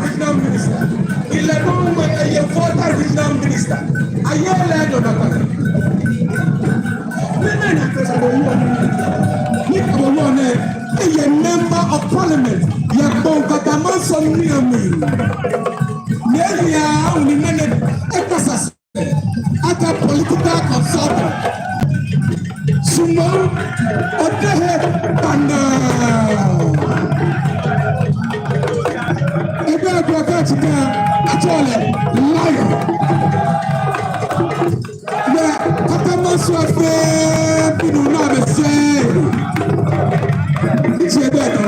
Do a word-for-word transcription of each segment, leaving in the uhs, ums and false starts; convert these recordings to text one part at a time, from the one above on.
Regional Minister. Ilɛ nɔ mɛ eye former Regional Minister. Aye lɛ dɔ na kpale. Mɛni na kasa do yɔ. Ni kabo yɔ nɛ, eye Member of Parliament. Yɛ Gbɔn Katamanso ni ami. Ni eye awu ni mɛni ekasa. Akɛ political consultant. Sumɔɔ, odehe bana. Ebe agro ka tika, atsɛɔ lɛ Lion. Yɛ Katamanso fɛɛ, binu na bɛ sɛɛ. Itsɛ bɛ dɔ.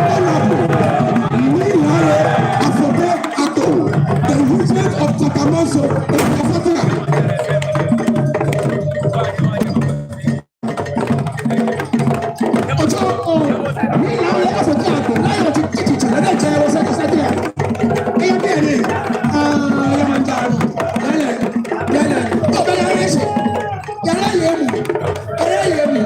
Honorable Nii Lare Afotey Ato, the regent of Katamanso, Ofafotea. Ojo, o, Nii Lare Afotey Ato, Lare ti, ti, ti, ti, Lare jɛ, o, sɛ, sɛ, sɛ, ya bɛ ni, ah, ya manja, ya lɛ, ya lɛ, o, bɛ ya lɛ, Yara yɛ mu. Yara yɛ mu.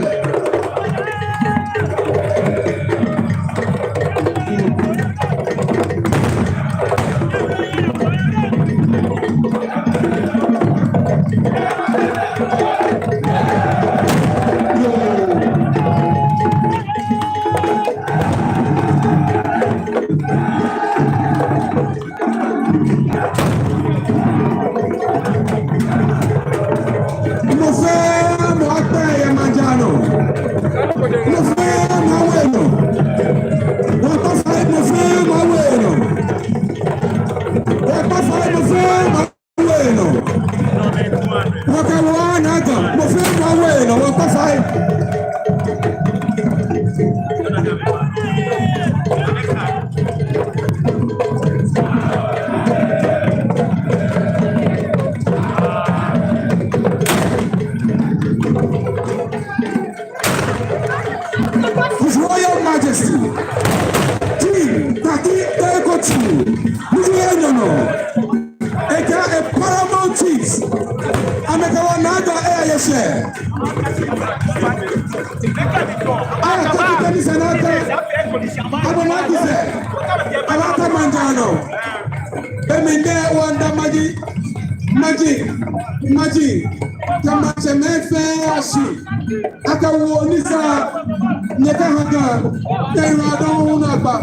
Mɔ fɛɛ mɔ akpɛ yɛ manja nɔ. Mɔ fɛɛ mɔ awo enɔ. Wɔkpa fai, mɔ fɛɛ mɔ awo enɔ. Wɔkpa fai, mɔ fɛɛ mɔ awo enɔ. Wɔkɛ wɔ ana ka, mɔ fɛɛ mɔ awo enɔ, wɔkpa fai. His Royal Majesty, King Tackie Teiko the Second, Mizuye Nyono, ekɛɛ e paramount chiefs, amɛkɛ wɔ naa dɔ e ya ye shɛ. Aya kaki kɛ ni sɛ naa kɛ, abɔ naa kisɛ, aba ta manja nɔ. Be mli nɛɛ wɔmiida maji, maji, maji, kɛ maŋtsɛmɛi fɛɛ ashi. Akɛ wɔ ni sa, nyɛkɛ ha Ga, kɛ yiwaladɔŋŋ naagba.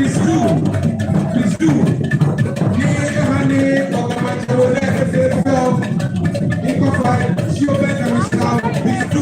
Bisu, Bisu. Ni ehã ni ɔgbɔmɔtso lɛ efee fɛo. Ni kɔfa, Sio Benjamin Star, Bisu.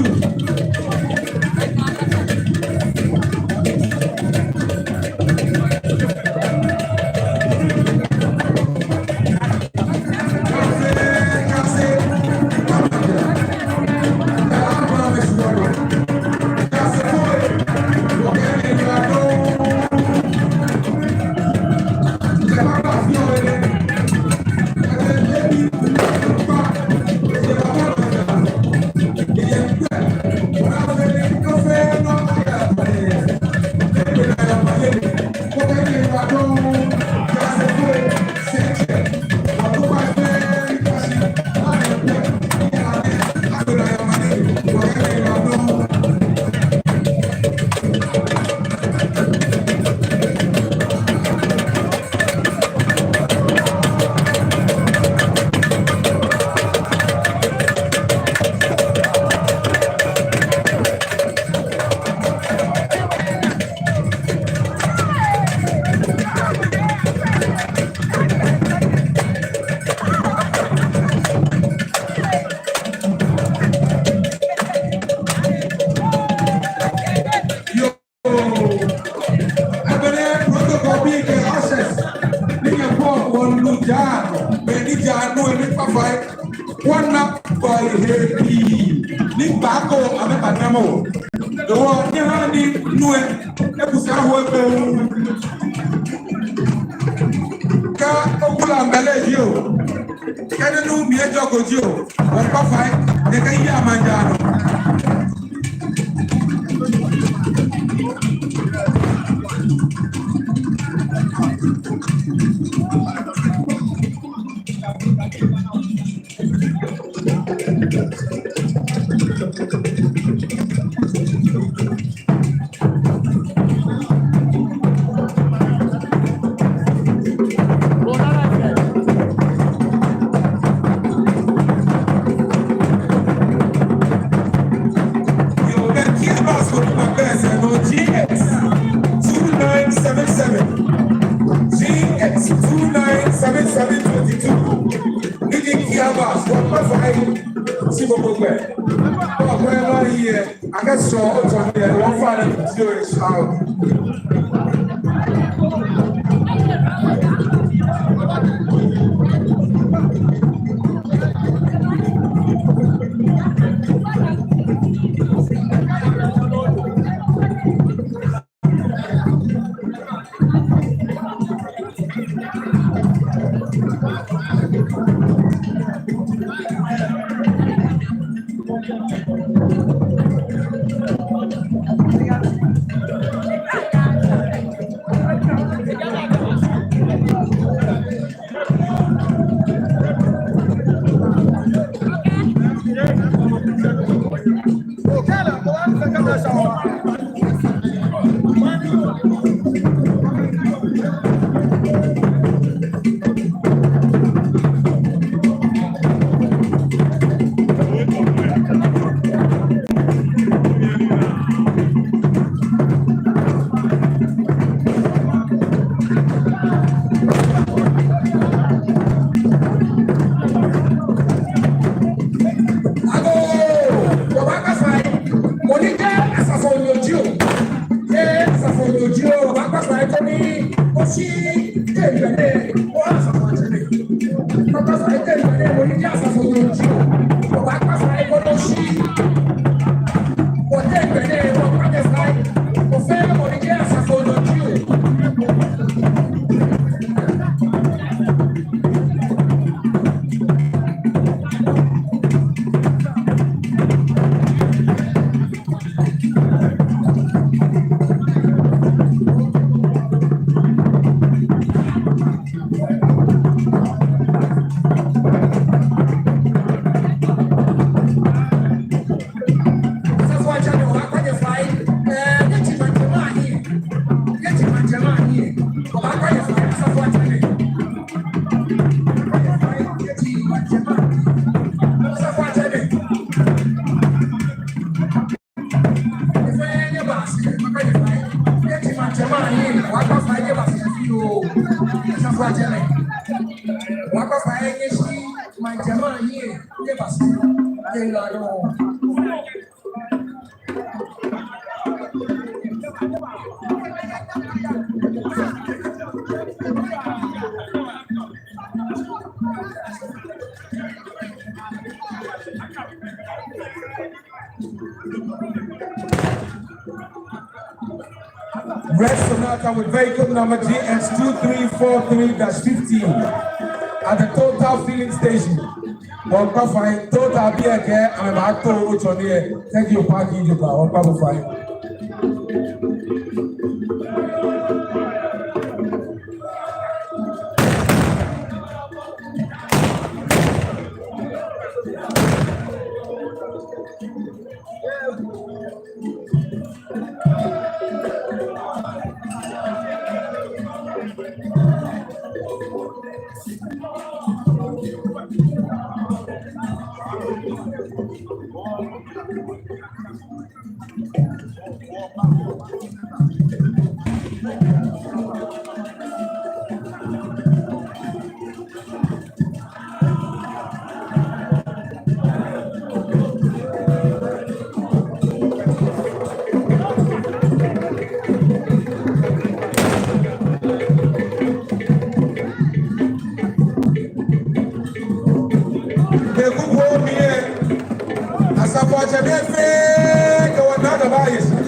Yoo, agbɛnɛ protocol bii kɛ ushers, ni nyɛkpɔ wɔnu ja, be ni ja nu ni kpafai. Wɔna bɔ ehe bii, ni baako amɛbanamɔ. Ewɔ, ni ha ni nu ɛ, ekusa ho ebe. Kɛ okula mɛlɛ yi o. Kɛ ninu mli ejɔ ko ji o, wɔkpafai, ni kɛ yi amanja nɔ. Yoo, the Kia Bus for my person on G X two nine seven seven. G X two nine seven seven twenty-two. Niji Kia Bus, wɔkpafai, shi gbogbo gbɛ. Wɔkpafai yɛ. Akɛ sɔ otsɔ ni yɛ wɔfa ni ti o esha o. Agoo, wɔbaakpafai, mɔ ni jɛ asafo nyo ji o. Asafoiatsɛmɛi, wɔkpa fai nyɛshi maŋtsɛmɛi ahiɛ, nyɛbashɛ, nyɛla nɔ. Red Sonata with vehicle number G X two three four three dash fifteen at the Total filling station. Wɔkpa fai, Total bii lɛ kɛɛ amɛbaato otsɔne lɛ. Thank you, parking, Total. Wɔkpa bo fai. Be kukuoo mli lɛ, asafoiatsɛmɛi fɛɛ kɛ wɔnaa dɔ baaye shɛɛ.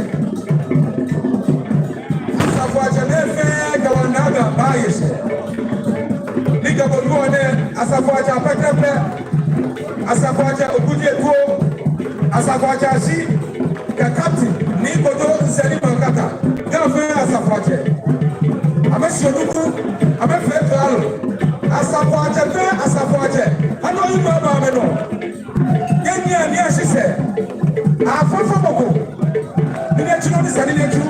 Asafoiatsɛmɛi fɛɛ kɛ wɔnaa dɔ baaye shɛɛ. Ni kɛ bo nuɔ nɛ, Asafoiatsɛ Apɛtɛpɛ, Asafoiatsɛ Okudzetuo, Asafoiatsɛ Ashi, kɛ Captain Nii Kojo Nsɛni Mankata, Ga fɛɛ asafoiatsɛ. Amɛshi onukpa, amɛfee klalo. Asafoiatsɛ fɛɛ asafoiatsɛ, anɔ yi ma ba amɛnɔ. Kɛ nyɛnyiɛ nyɛshi sɛɛ, afɔfɔ mɔ ko. Ni nyɛtsu nɔ ni sa ni nyɛtsu.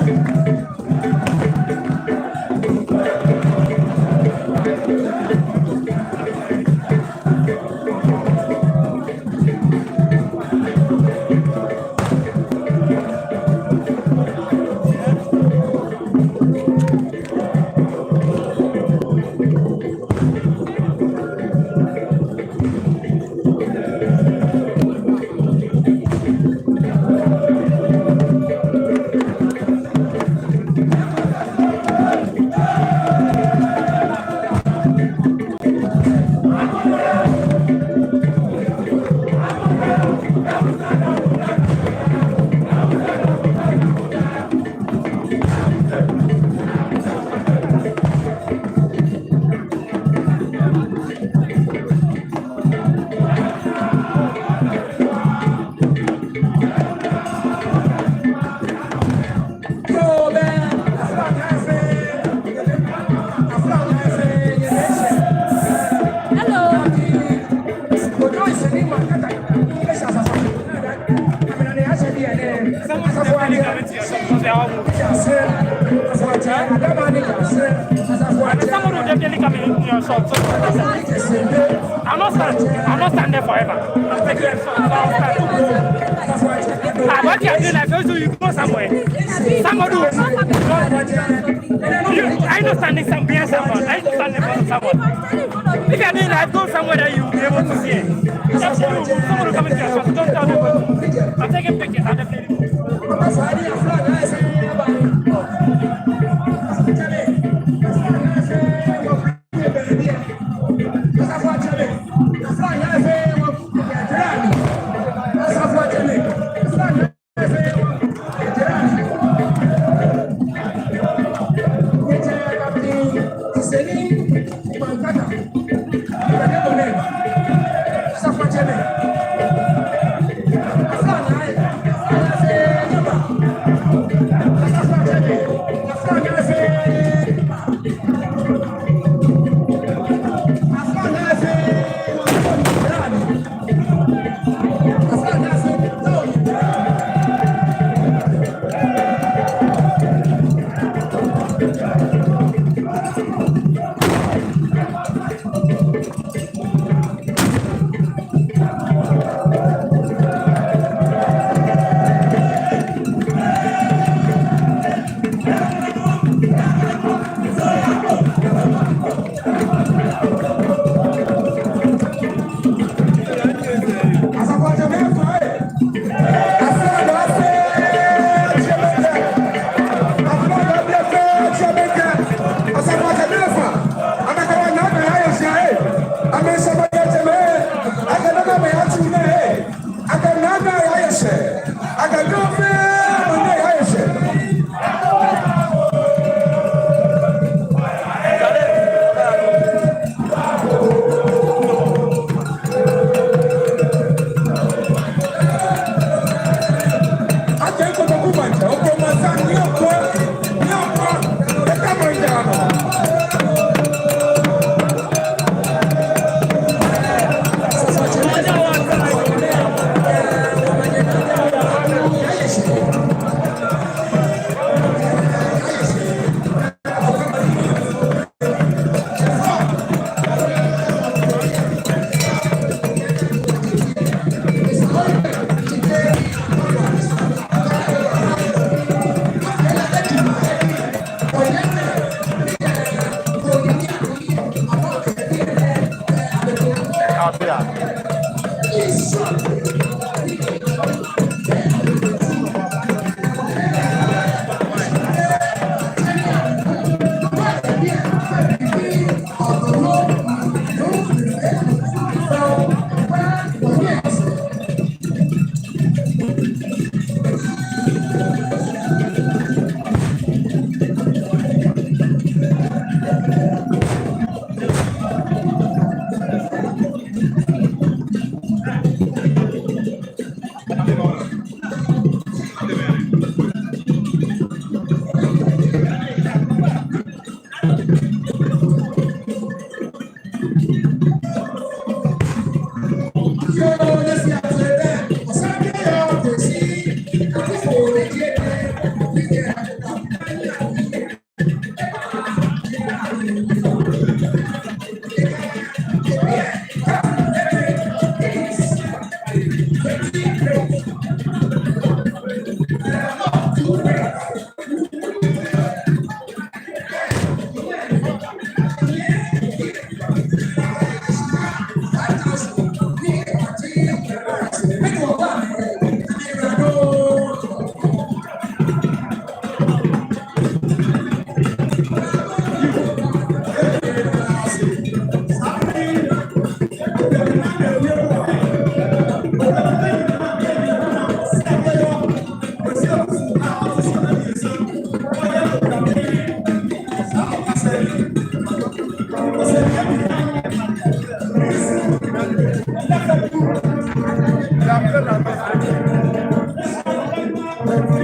I'm not stand, I'm not stand there forever. I'm taking a shot, so I'll stand. Ah, what you are doing, like, so you go somewhere. Somebody will, you, I know standing some, behind someone. I know standing in front of someone. If you are doing, like, go somewhere that you'll be able to see it. Just you, someone will come into your shot. Don't tell nobody. I'm taking pictures. I'm definitely.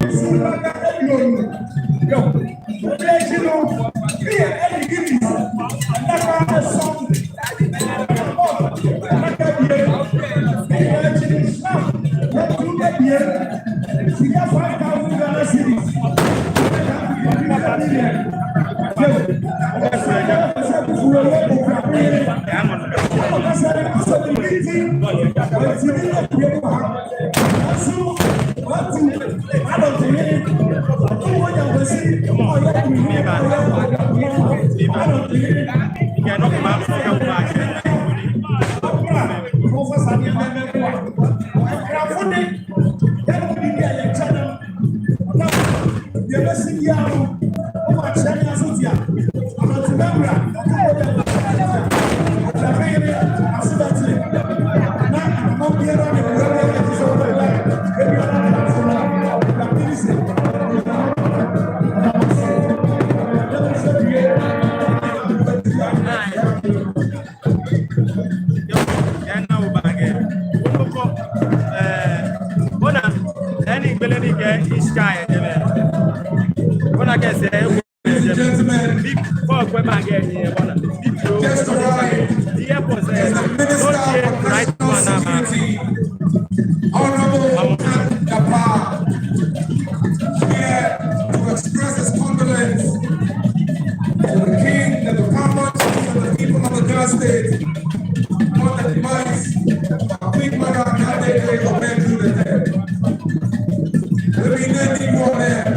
Ladies and gentlemen, just arrived is the Minister for National Security, Honorable Tank Dapaa, here to express his condolence to the King, the paramount chief, and the people of the Ga State on the demise of Queen Mother Ga Dede Obendu the third. Let me name you one name.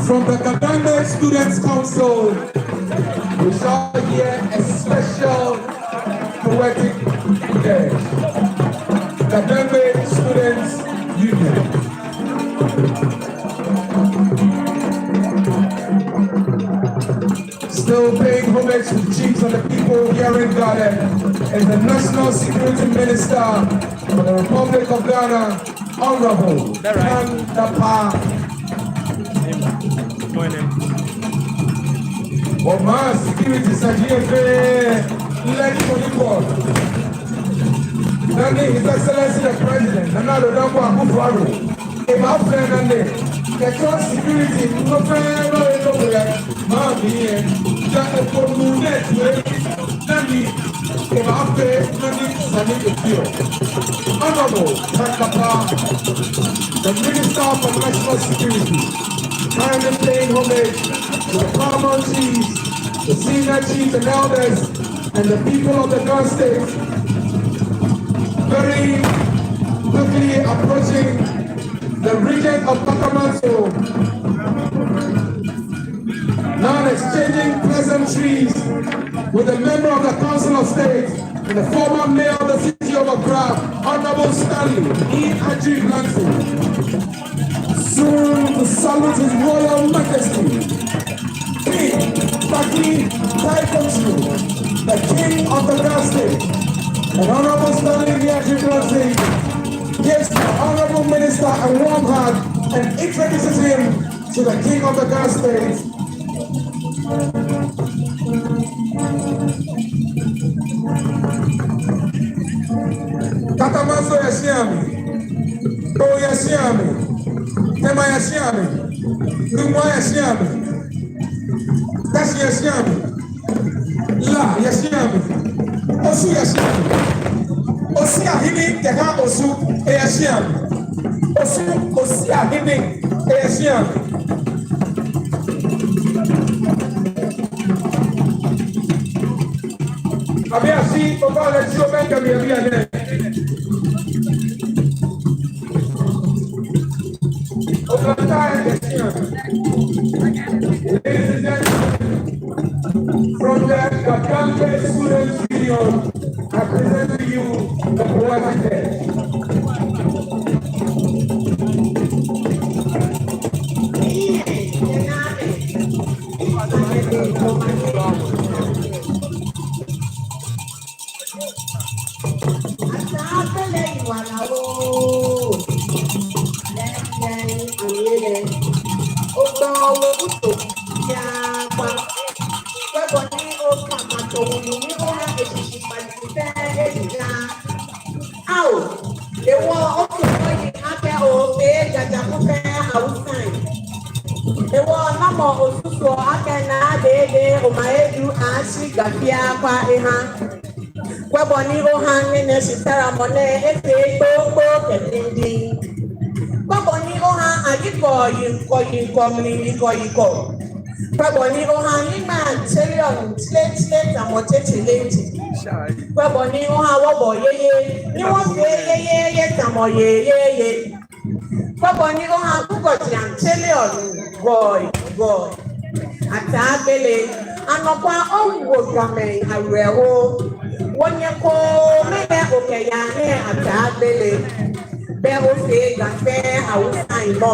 From the Ga Dangme Students' Council, we shall hear a special poetic dirge. Ga Dangme Students' Union. Still paying homage to the chiefs and the people here in Ga Dangme is the National Security Minister for the Republic of Ghana, Honorable Tank Dapaa. Wɔmaŋ security saji fɛɛ lɛ ni koni kɔ. Dani His Excellency the President, Nana Addo Dankwa Akufo-Addo, ebaafee nane kɛtsɔ security nɔ fɛɛ nɔ yɛ nɔ ko yɛ maŋ mli yɛ. Ja eko nu nɛ tue. Dani ebaafee nane sani efeɔ. Honorable Tank Dapaa, the Minister for National Security, kindly paying homage to the paramount chiefs, the senior chiefs and elders, and the people of the Ga State. Very quickly approaching the Regent of Katamanso, now exchanging pleasantries with a member of the Council of State and the former mayor of the city of Accra, Honorable Stanley E. Adjei-Blankson. Soon to salute His Royal Majesty, King Tackie Teiko Tsuru, the King of the Ga State, and Honorable Stanley E. Adjei-Blankson gives the Honorable Minister a warm hug and introduces him to the King of the Ga State. Katamanso, yɛ shia mli. Too, yɛ shia mli. Tema, yɛ shia mli. Nuŋua, yɛ shia mli. Teshie, yɛ shia mli. La, yɛ shia mli. Osu, yɛ shia mli. Osu ahene kɛha Osu, eyɛ shia mli. Osu, Osu ahene, eyɛ shia mli. Abiasi, oba lɛ tsi obɛŋkɛ mi yɛ biɛ nɛɛ. Oblahii, yɛ shia mli. Ladies and gentlemen, from the Ga Dangme Students Union, I present to you the poetic head. Ataa Gbele yiwala oo. Lɛɛlɛŋ, amrɔ nɛɛ, ogbɛ owo kuto yakpa. Kwɛ bɔ ni okɛ maŋtsɛ wulu ni oha eshishi kpaji fɛɛ eyi ja. Ao, ewɔ, oto oyi akɛ ofee Ga jaku fɛɛ Hausa. Ewɔ, namɔ osusuɔ akɛ Naa Dede Omayedu aashi Ga fɛɛ kpa eha? Kwɛ bɔ ni oha ŋmɛnɛ shitaramɔ nɛɛ efee kpokpo kɛ dindin. Kwɛ bɔ ni oha ayikɔyikɔ, yikɔ mli yikɔyikɔ. Kwɛ bɔ ni oha niŋmaa tsere ɔnu tsleetsle tamɔ tsɛtsɛlɛŋtsɛ. Kwɛ bɔ ni oha wɔbɔ yeye, ni wɔfee yeyeye tamɔ yeyeye. Kwɛ bɔ ni oha kukɔjiaŋ tsere ɔnu gɔigɔi. Ataa Gbele, anɔkwa owo Gamɛi awerɛho. Wɔnyɛ kome lɛ okɛya nɛɛ, Ataa Gbele. Bɛ ofee Ga fɛɛ Hausa mɔ.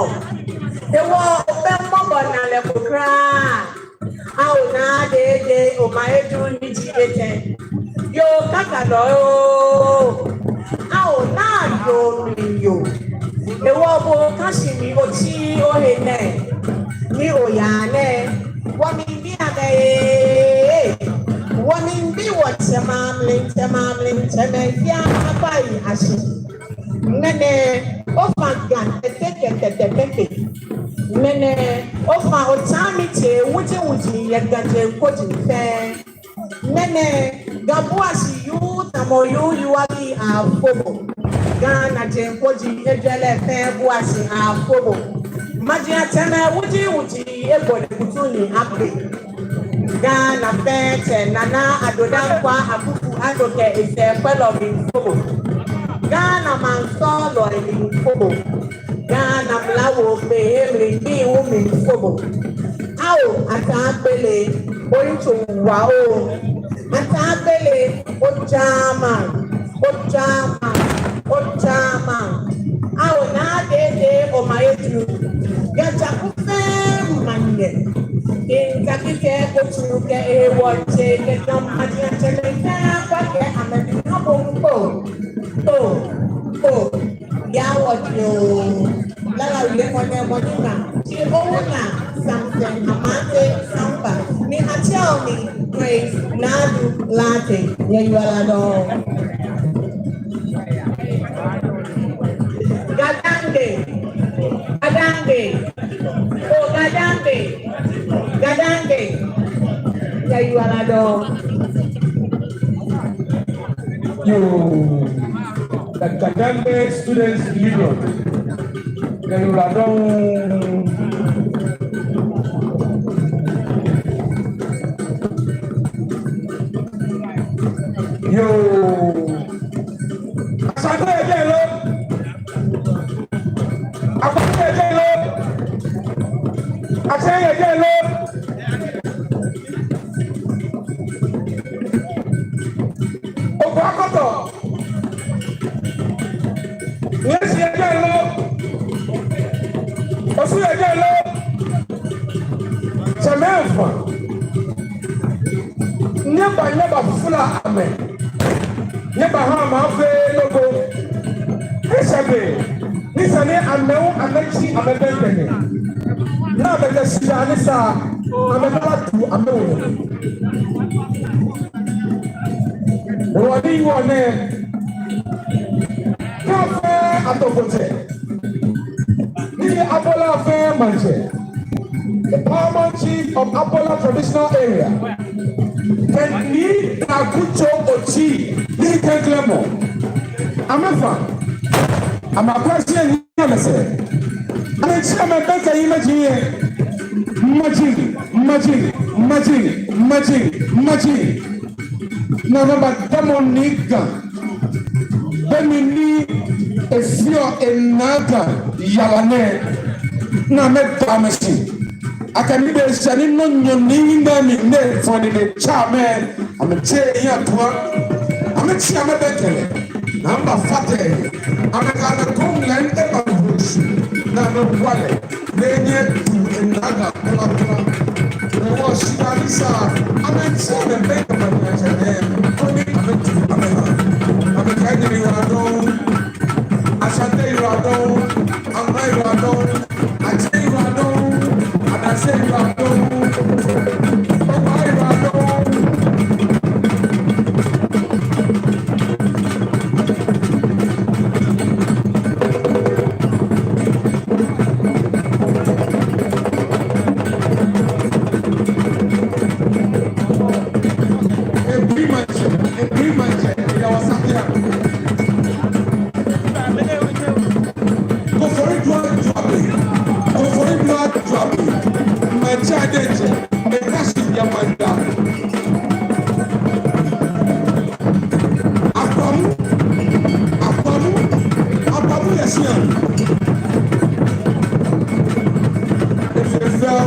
Ewɔ, obɛ mɔbɔnalɛ ko kwraa. Ao, Naa Dede Omayedu ni ji etɛ. Yoo, kakalɔ oo. Ao, Naa Yoo mli yoo. Ewɔ, bo kashi mi otsi ohe nɛɛ, ni oya nɛɛ. Wɔmiibi amɛ ee. Wɔmiibi wɔtsɛmɛi amli, tsɛmɛi amli, tsɛmɛi fɛɛ akpa yi ashi. Ŋmɛnɛ, ofa Ga tɛtɛ kɛtɛtɛtɛ. Ŋmɛnɛ, ofa otsɛmɛi tsɛ wujiwuji yɛ Ga jeŋ koji fɛɛ. Ŋmɛnɛ, Ga bua shi yuu tamɔ yuu, yuu abi afo bo. Ghana jeŋ koji ejwɛ lɛ fɛɛ bua shi afo bo. Maji atsɛmɛi wujiwuji ebo lɛ kutu ni akpe. Ghana fɛɛ tsɛ Nana Addo Dankwa Akufo-Addo kɛ esɛɛkwɛlɔi miifo bo. Ghana maŋsɔɔlɔi miifo bo. Ghana mla woo kpee he mli gbii hu miifo bo. Ao, Ataa Gbele, oyitso wa oo. Ataa Gbele, ojaama, ojaama, ojaama. Ao, Naa Dede Omayedu, Ga jaku fɛɛ manyɛ. Kɛji akɛɛ ko tsu kɛ ewɔ tsɛ kɛ Ga maji atsɛmɛi fɛɛ akpa kɛ amɛ nɔ bo ŋkpo. Kpo, kpo, yaa wɔ jio. Lala wiemɔ nɛɛ mɔ ni na, shi owu na, Samson Amartey Sampa, ni atsɛɔ mi Grace Naadu Lartey, nyɛyiwaladɔŋŋ. Ga Dangme, Ga Dangme, oo Ga Dangme, Ga Dangme, nyɛyiwaladɔŋŋ. Yoo, Ga Dangme Students Union. Nyɛyiwaladɔŋŋ. Yoo. Asante yɛ lo. Akpa Ashɛ yɛ jɛi lo? Oku Akoto. Nyɛshi yɛ jɛi lo? Osu yɛ jɛi lo? Tsɛmɛi afã. Nyɛba, nyɛbafufula amɛ. Nyɛbaha amɛ afee logo. Eshɛ be ni esa ni amɛ hu amɛtsi amɛbɛŋkɛ nyɛ. Ni amɛkɛ shidaa ni sa, amɛbaatu amɛwo. Wɔ ni wɔ nɛ. Kɛ afee Atofotsɛ, Nii Abola fɛɛ maŋtsɛ, the paramount chief of Abola traditional area, kɛ Nii Dakucho Otsi, Nii Kɛnklɛmɔ. Amɛfã, amɛkwa shi ni amɛsɛɛ. Amɛtsi amɛbɛŋkɛ yɛ maji lɛ. Maji, maji, maji, maji, maji. Ni amɛbadamɔ Nii Ga. Be mli ni efeɔ enaa Ga yara nɛɛ, ni amɛda amɛshi. Akɛ ni be shɛ ni nɔ nyɔ ni nɛɛ mli nɛɛ fɔni de tsa amɛ, amɛtsɛ eya tua. Amɛtsi amɛbɛŋkɛ lɛ. Ni amɛbafata he. Amɛkɛ lɛ kɔŋ lɛ ni eba hu shi. Ni amɛwa lɛ. Ni enyɛ etu enaa Ga kwraa kwraa. Ni wɔ shidaa ni sa, amɛtsi amɛbɛŋkɛ maŋtsɛ nɛɛ, koni amɛtu amɛha. Amɛkɛɛ nyɛyiwaladɔŋŋ, Ashante yiwaladɔŋŋ, Aŋma yiwaladɔŋŋ, Atsɛ yiwaladɔŋŋ, Adase yiwaladɔŋŋ, Owa yiwaladɔŋŋ. Koforidua Dzuabe, Koforidua Dzuabe, maŋtsɛ adetsi, ekã shi yɛ maŋ daa. Akwamu, Akwamu, Akwamu yɛ shia. Efee fɛo,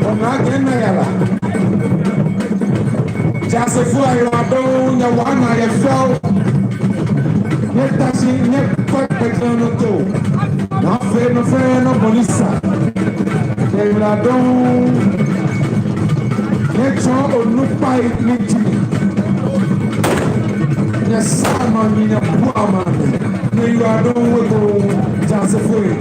ona akɛ ena yara. Jaasefoi ayiwaladɔŋŋ, nyɛwa naa yɛ fɛo. Nyɛta shi, nyɛkpɛ kpɛtɛ nɔ too. Ni afee nɔ fɛɛ nɔ bɔ ni sa. Nyɛyiwaladɔŋŋ. Nyɛtsɔɔ onukpai ni ji mi. Nyɛsaa maŋ mli, nyɛbua maŋ mli. Nyɛyiwaladɔŋŋ ekoŋŋ, Jaasefoi.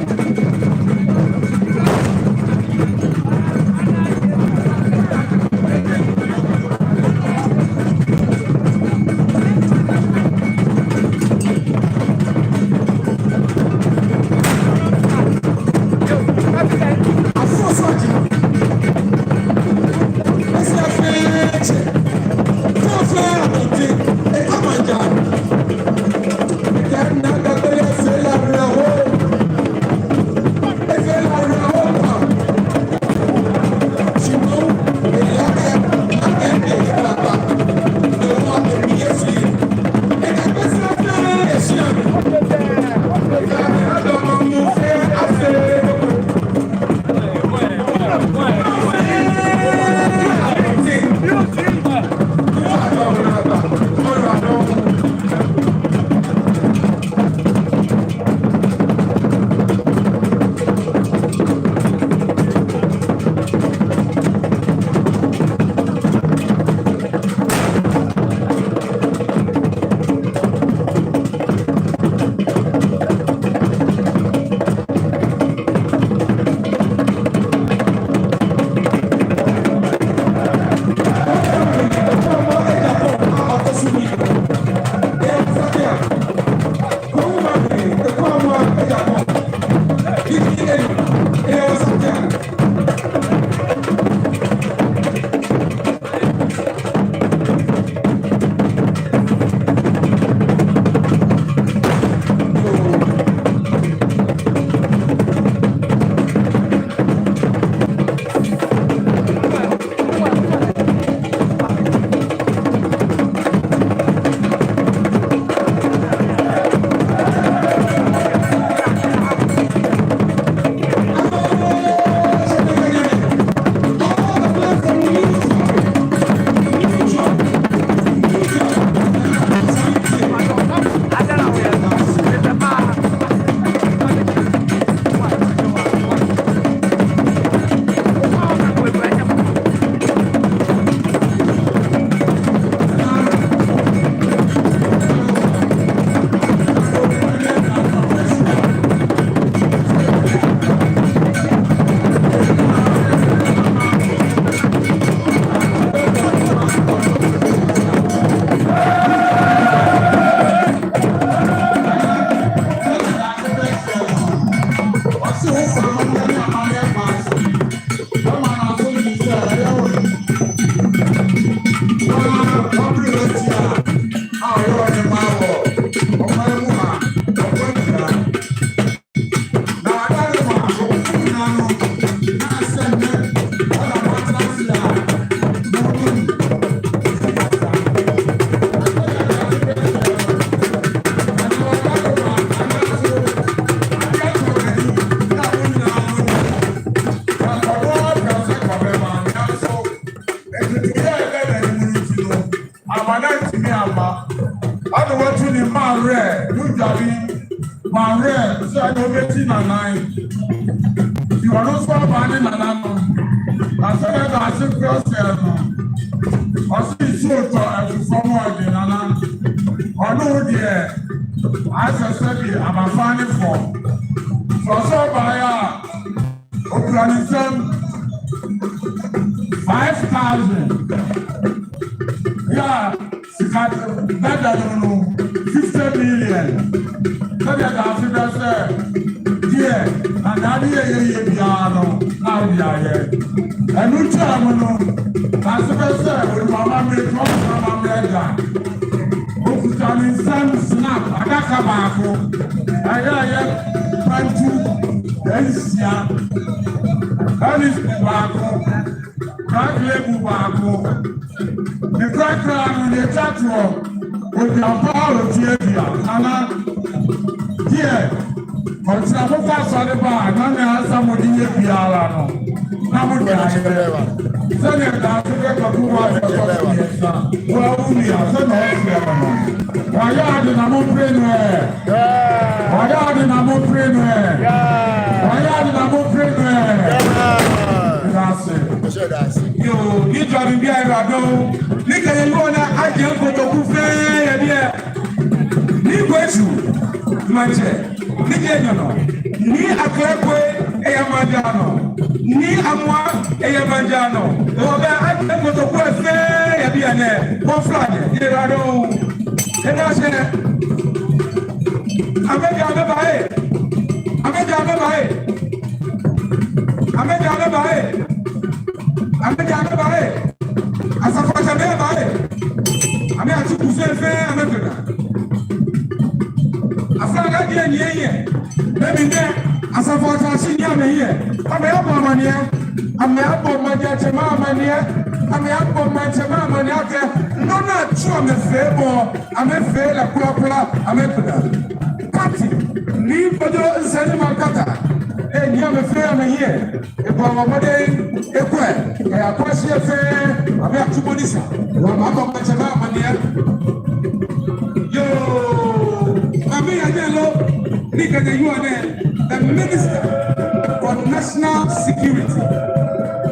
Esa ni obeti nana lɛ. Shi ɔno nso aba ni nana no. Asɛrɛ da ase kura sɛɛ no. Ɔse nsuo tɔ afufɔmɔ adi nana. Ɔno deɛ, asɛ sɛbi abafa ne fɔ. Sɔsɔ ba ya. Okura ne nsam five thousand. Ya, sika dada no no, fifty million. Sɛdeɛ daase bɛ sɛ, deɛ, na daade yɛ yɛ yɛ biara no, na ɔde ayɛ. Ɛno nti a mo no, daase bɛ sɛ, ɔde mama me, ɔde mama me agya. Okuta ne nsam snap adaka baako. Ɛyɛ ɛyɛ pantu nsia. Ɛne baako. Crack label baako. Ne krakra no ne tatoɔ. Onyampa a otie bia. Nana. Deɛ. Ɔkyerɛ mo fa asɔre ba a, na nea asa mo de yɛ biara no, na mo de ayɛ. Sɛdeɛ daase bɛ kɔto wa fɛ kɔto mmiɛnsa, wa wo nua, sɛdeɛ ɔkyerɛ no no. Wayɛ ade na mo mpire no ɛ. Wayɛ ade na mo mpire no ɛ. Wayɛ ade na mo mpire no ɛ. Daase. Yoo, ni jɔ mi bi ayɛ ba dɔn. Ni kɛyɛ yɔ na agye nkotoku fɛɛ yɛ bi ɛ. Ni Kwesi, maŋtsɛ, ni Jei Nyɔnɔ, ni Aklekwe, eyɛ maŋ jaa nɔ, ni Amwa, eyɛ maŋ jaa nɔ. Ewɔ bɛ, akɛ kotoku fɛɛ yɛ biɛ nɛɛ, wɔfla nyɛ, yɛ ra dɔŋŋ. Ena sɛ, amɛjɛ amɛba ee, amɛjɛ amɛba ee, amɛjɛ amɛba ee. Amɛjɛ amɛba ee. Asafoatsɛmɛi aba ee. Amɛyatsi kusum fɛɛ amɛkpɛna. Aflaga diɛ ni eyɛ. Bɛ mi nɛ, Asafoatsɛmɛi ni amɛyɛ. Amɛyabɔ amaniɛ. Amɛyabɔ maŋtsɛmɛi amaniɛ. Amɛyabɔ maŋtsɛmɛi amaniɛ akɛ nɔ ni atsu amɛfee bɔ, amɛfee lɛ kwraa kwraa, amɛkpɛna. Party ni Kojo Nsɛnima kata. Ee, ni amɛfee amɛyɛ. Ebɔ mɔdɛŋ, ekwɛ, eya kwɛ shi efee, amɛyatsu bɔ ni sa, amɛyabɔ maŋtsɛmɛi amaniɛ. Yoo, amɛyajɛ lo, ni kɛjɛ yɔɔ nɛɛ, the Minister for National Security.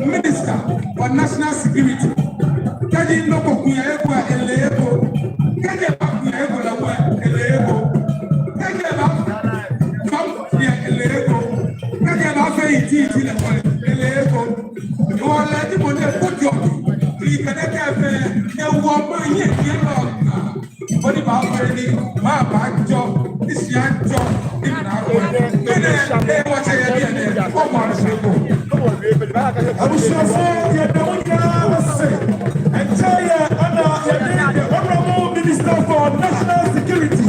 Minister for National Security. Kɛji nɔ ko ku yɛ eko, ele eko. Kɛji eba ku yɛ eko lɛ, ele eko. Kɛji eba, fam yɛ, ele eko. Kɛji eba fee iti iti lɛ, ele eko. Wɔ lɛ ni mɔ nɛɛ ko jɔ, ni kɛdɛ kɛ fɛɛ, ni wɔ ma yɛ, yɛ lɔ ka. Bɔ ni baafee ni, ma baajɔ, ni shia jɔ, ni mina ko. Mɛni, ee, wɔtsɛ yɛ biɛ nɛɛ, ko ma se ko. Abusuafo, yɛda mo nyinaa ase. Ɛkyɛ yɛ ana yɛde the Honorable Minister for National Security,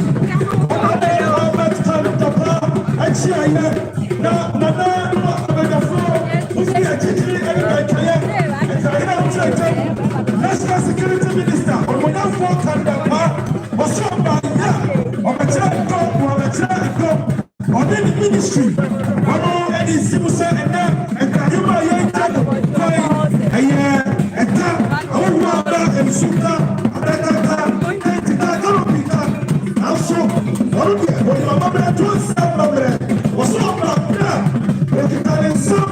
Honorable Albert Kwame Dapaah, akyia yɛ. Na, na, na, na, abadwafoɔ, wofi akyirikyiri ɛne bɛtwɛyɛ, ɛtwɛyɛ na wokyerɛ ntam. National Security Minister, Onyankopɔn Kwame Dapaah, ɔsoro ɔbaayɛ, ɔbɛkyerɛ nkɔm, ɔbɛkyerɛ nkɔm. Ɔne ne ministry, ɔno ɛde si mu sɛ ɛnɛ, nkaeɛm a yɛnkyɛ no kwan, ɛyɛ ɛta, ahohoa aba, nsuka, adaka ta, tɛnti ta, canopy ta. Nanso, ɔno deɛ, ɔde amammerɛ to nsa amammerɛ. Ɔsoro ɔbra bra, ɔkita ne nsam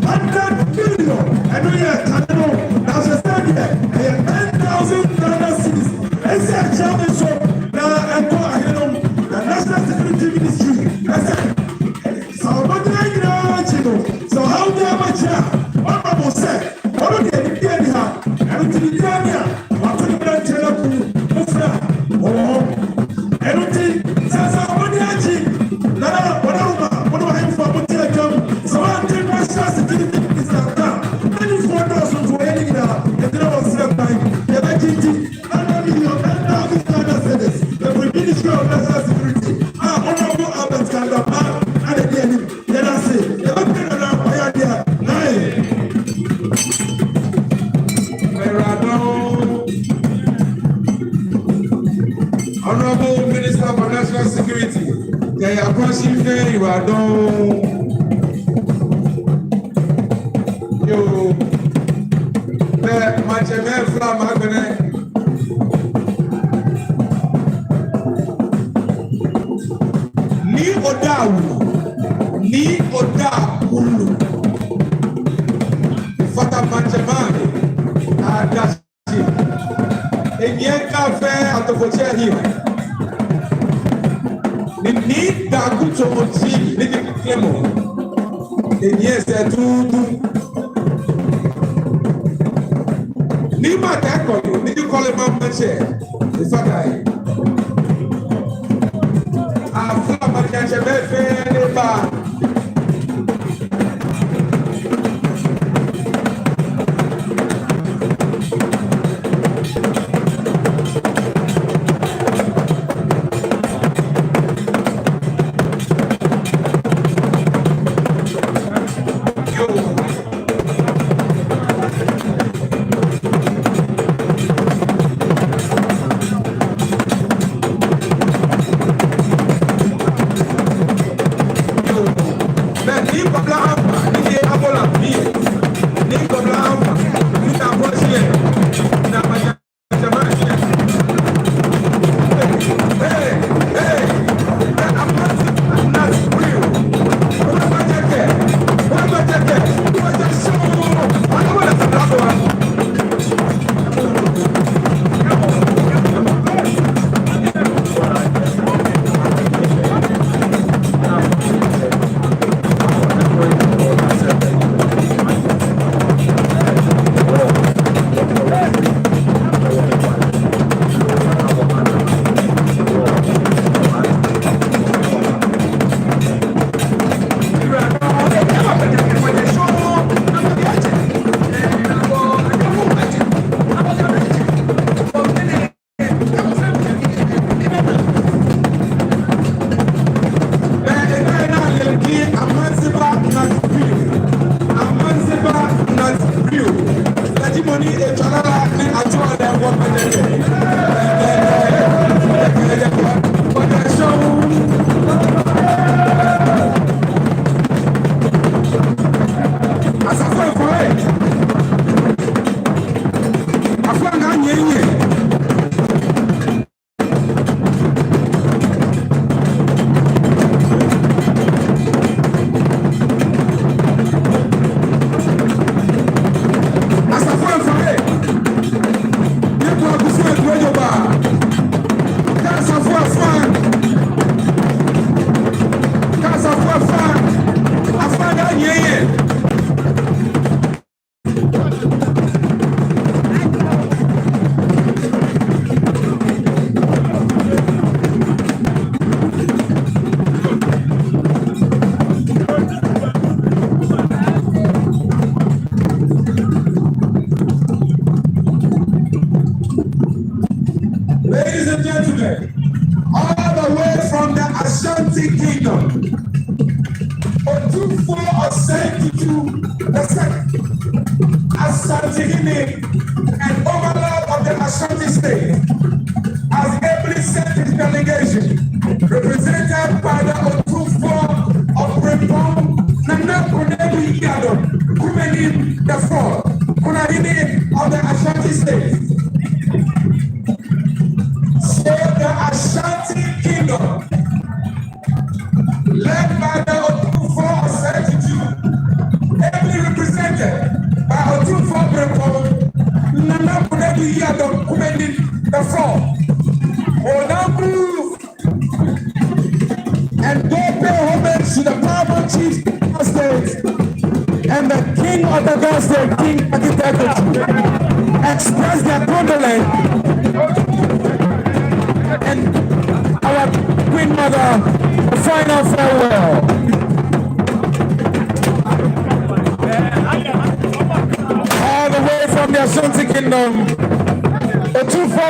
hundred million, ɛno yɛ kane no, na sɛ sɛ deɛ, ɛyɛ ten thousand Ghana cedis. Ɛsɛ akyia me nso, na ɛkɔ ahenom, na National Security Ministry, ɛsɛ, sɛ ɔbɔdeɛ nyinaa akyi no, sɛ ɔhaw biara bɛkyɛ a, wɔma mo sɛ, ɔno deɛ ne deɛ ni ha, ɛno nti ne deɛ ni a, wato ne mmerɛnkyɛ no akum mo firi a, wɔwɔ hɔ. Ɛno nti, sɛ sɛ ɔbɔdeɛ akyi, na na wɔn aroma, wɔn ahemfo a mote atwam, sɛ wɔante National Security Minister nka, na nifoɔ dɔɔso nso wɔyɛ ne nyinaa, ɛgyina wɔn srɛ kwan, yɛbɛgye nti, hundred million, ten thousand Ghana cedis, the Ministry of National Security, a Honorable Albert Kwame Dapaah, ɛna ɛdi anim. Yɛda ase. Yɛbɛpɛ dada ɔyɛ adeɛ a. Nine. Awurade. Honorable Minister for National Security. Yɛyɛ akɔnhyi fɛ Awurade. Yoo. Bɛ maŋtsɛmɛi fla ma gbɛnɛ. Nii Odawuu. for chair here. Ni Nii Daku Tsomoji, ni ji Clement. Enyiɛ esɛɛ tuuntu. Nii Mataa Kɔli, ni ji Kɔli Maŋtsɛ. Efata he. Afla maŋtsɛmɛi fɛɛ ni ba. Ladies and gentlemen, all the way from the Ashanti Kingdom, Otumfuo Osei Tutu the second, Asantehene and overlord of the Ashanti State, has ably sent his delegation, represented by the Otumfuo of Brempong, Nana Konadu Yiadom Kumanim the fourth, Kunahene of the Ashanti State. So the Ashanti Kingdom, led by the Otumfuo Osei Tutu, ably represented by Otumfuo Brempong, Nana Konadu Yiadom Kumanim the fourth, will now move and go pay homage to the paramount chief of the state and the king of the Ga State, King Tackie Teiko Tsuru, express their condolence and our Queen Mother a final farewell. All the way from the Ashanti Kingdom, Otumfuo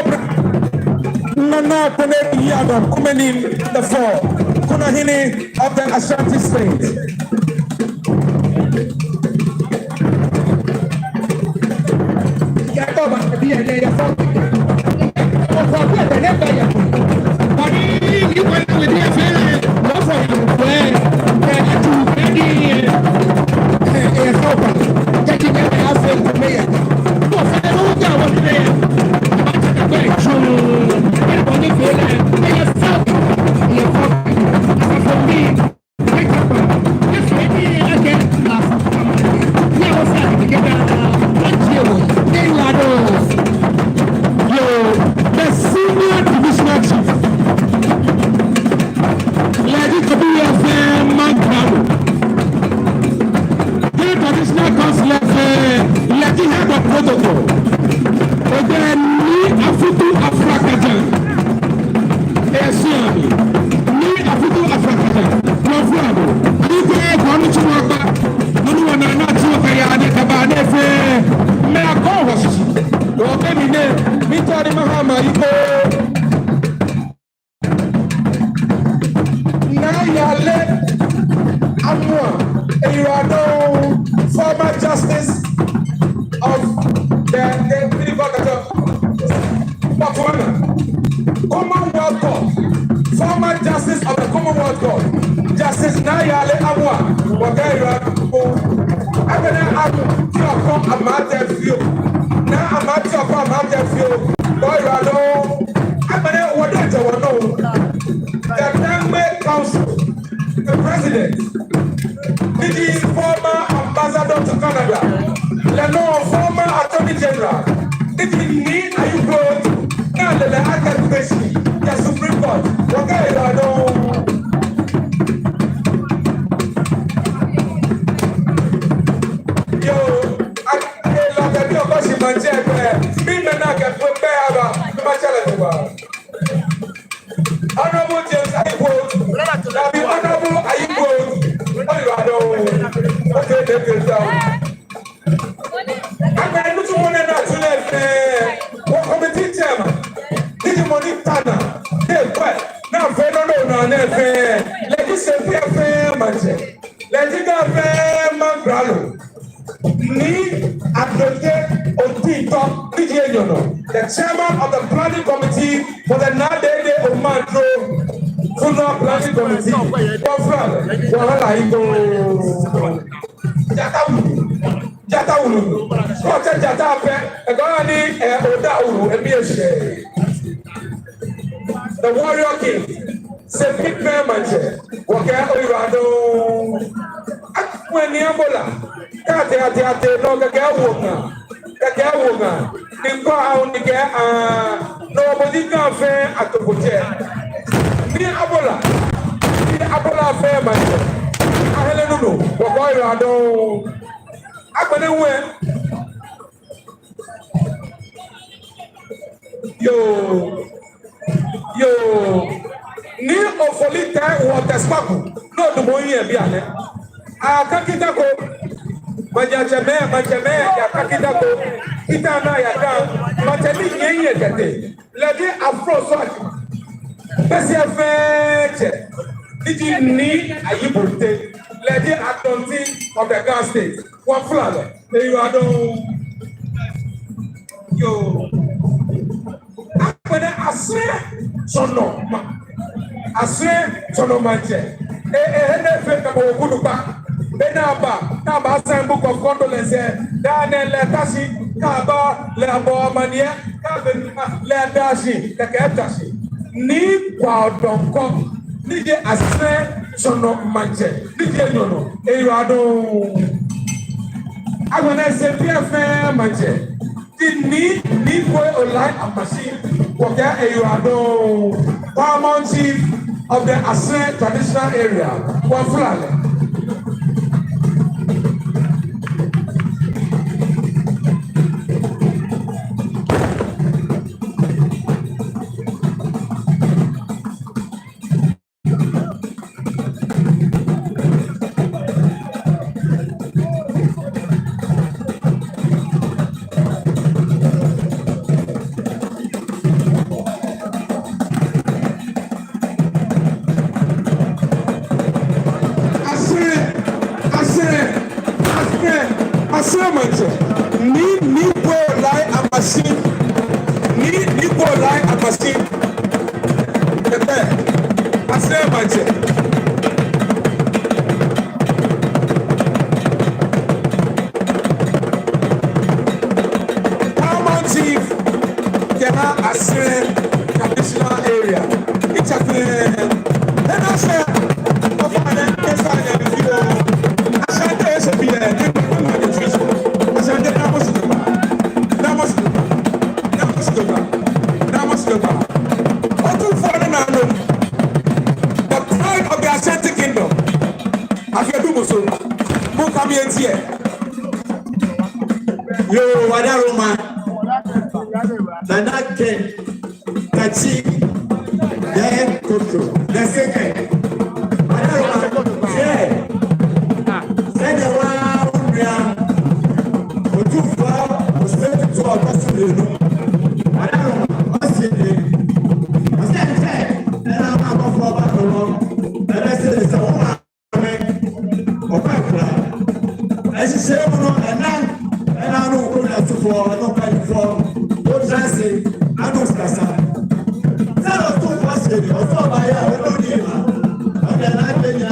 Nana Konadu Yiadom Kumanim the fourth, Kunahene of the Ashanti State. Traditional Council fɛɛ, lɛ ji head of protocol. Ojɛ Nii Afutu Afrakajan. Esi ami. Nii Afutu Afrakajan. Wɔfla bo. Ni kɛ kɔ ni tsu wɔkpa. Nɔ ni wɔnaa ni tsu wɔkpa ya ni kaba ni fɛɛ. Mɛi akɔ wɔ shishi. Wɔkɛ mi nɛ. Miitao ni maha mayi ko. Naa Yale Amoah, Ayradoh, former justice of the, the, what do you call that? Botswana. Commonwealth Court, former justice of the Commonwealth Court, Justice Naa Yale Amoah, wɔkɛɛ Ayradoh. Agbɛnɛ Amoah, Amoah Amartey fioo. Naa Amartey Amoah Amartey fioo. Ayradoh. Agbɛnɛ wɔdɛŋ jɛ wɔnɔ. The Dangme Council, the president, ni ji former ambassador to Canada, lɛ nɔŋŋ former attorney general, ni ji Nii Ayi Boadu, ni lɛ lɛ akɛ kpeshi yɛ Supreme Court, wɔkɛɛ Ayradoh. Yoo, a- Ee, lɛ kɛ bi ɔkɔ shi maŋtsɛ kpɛ, mɛi ni akɛ kpɛ kpɛ aba, ni matsɛ lɛ kpɛ. Honorable James Ayi Boadu, dabi Honorable Ayi Boadu, Ayradoh, okay, okay, okay, so. Agbɛnɛ nitsumɔ nɛɛ ni atsu nɛɛ fɛɛ, wɔ committee chairman, ni ji mɔ ni ta naa, ni ekwɛ, ni afee nɔ nɔ naa nɛɛ fɛɛ, lɛ ji Sempe fɛɛ maŋtsɛ, lɛ ji Ga fɛɛ maŋkralo. Nii Adote Otintɔ, ni ji enyɔ nɔ, the chairman of the planning committee for the Naa Dede Omaedru Funeral Planning Committee. Wɔfla lɛ, wɔha lɛ ayekoo. Jata wulu, Jata wulu. Kɛ otsɛ Jata pɛ, ekɔɔ ni, eh, oda wulu, emli eshɛ. The warrior king, Sempe maŋtsɛ, wɔkɛɛ Ayradoh. Akwɛ Nii Abola, kɛ ate, ate, ate, nɔ kɛkɛ wo ŋa, kɛkɛ wo ŋa, ni kɔ awo ni kɛ, aa, nɔ bo ji Ga fɛɛ atokotsɛ. Nii Abola, Nii Abola fɛɛ maŋtsɛ, ahe lɛ nɔ nɔ, wɔkɛɛ Ayradoh. Agbɛnɛ wɛ. Yoo. Yoo. Nii Ofoli Tɛi Wɔtɛ Smaku. Nɔ dumɔ yɛ biɛ nɛ. Aka kita ko. Maŋtsɛmɛi, maŋtsɛmɛi, aka kita ko. Kita naa aka. Maŋtsɛ ni yɛ yɛ kɛtee. Lɛ ji Afrosound. Bɛsi fɛɛ tsɛ. Ni ji Nii Ayi Bolte. Lɛ ji Atonti of the Ga State. Wɔfla lɛ. Ayradoh. Yoo. Agbɛnɛ Asere Tsɔnɔ ma. Asere Tsɔnɔ maŋtsɛ. Ee, ee, he ni efee kɛ mɔ ko onukpa. Be ni aba, ni aba sign book of condolence. Daa nɛɛ lɛ ata shi, kɛ aba lɛ abɔ amaniɛ, kɛ be lɛ ada shi, kɛkɛ eta shi. Nii Kwao Donkor, ni ji Asere Tsɔnɔ maŋtsɛ, ni ji enyɔ nɔ, Ayradoh. Agbɛnɛ Sempe fɛɛ maŋtsɛ, the Nii, Nii Kwei Olai Amashin, wɔkɛɛ Ayradoh, Paramount Chief of the Asere Traditional Area, wɔfla lɛ. Asere, Asere, Asere, Asere maŋtsɛ. Nii, Nii Kwei Olai Amashin. Nii, Nii Kwei Olai Amashin. Kɛkɛ, Asere maŋtsɛ. Paramount Chief kɛha Asere Traditional Area. Itsɛ fɛɛ. Ena sɛ, ofa ne, esa ne fioo. Ashanti ese bi yɛ, ne ma ne ma ne fi so. Ashanti na mo si ne ma. Na mo si ne ma. Na mo si ne ma. Na mo si ne ma. Otumfuo ne na no. The pride of the Ashanti Kingdom. Afei du mo so. Monkame nteɛ. Yoo, Adaruma. Nana Ken Kachi. Yɛ Kotro. The second. Adaruma. Sɛ. Sɛ de wa umbia. Otufoɔ, osɛ tu ɔtɔ so mmienu. Adaruma. Ɔsi ni. Ɔsi ɛntɛ. Ɛna ma bɔ fɔ ba tɔ lɔ. Ɛbɛ sɛ sɛ wɔ ma. Ɔkwa kura. Ɛhyehyɛ mu no, ɛnam, ɛnam no kura sufo, ɛnam kayifo, wo transi, anu skasa. Sɛ otufoɔ se ni, ɔsɔ ba ya, ɔno ni ma. Ɔde na de nya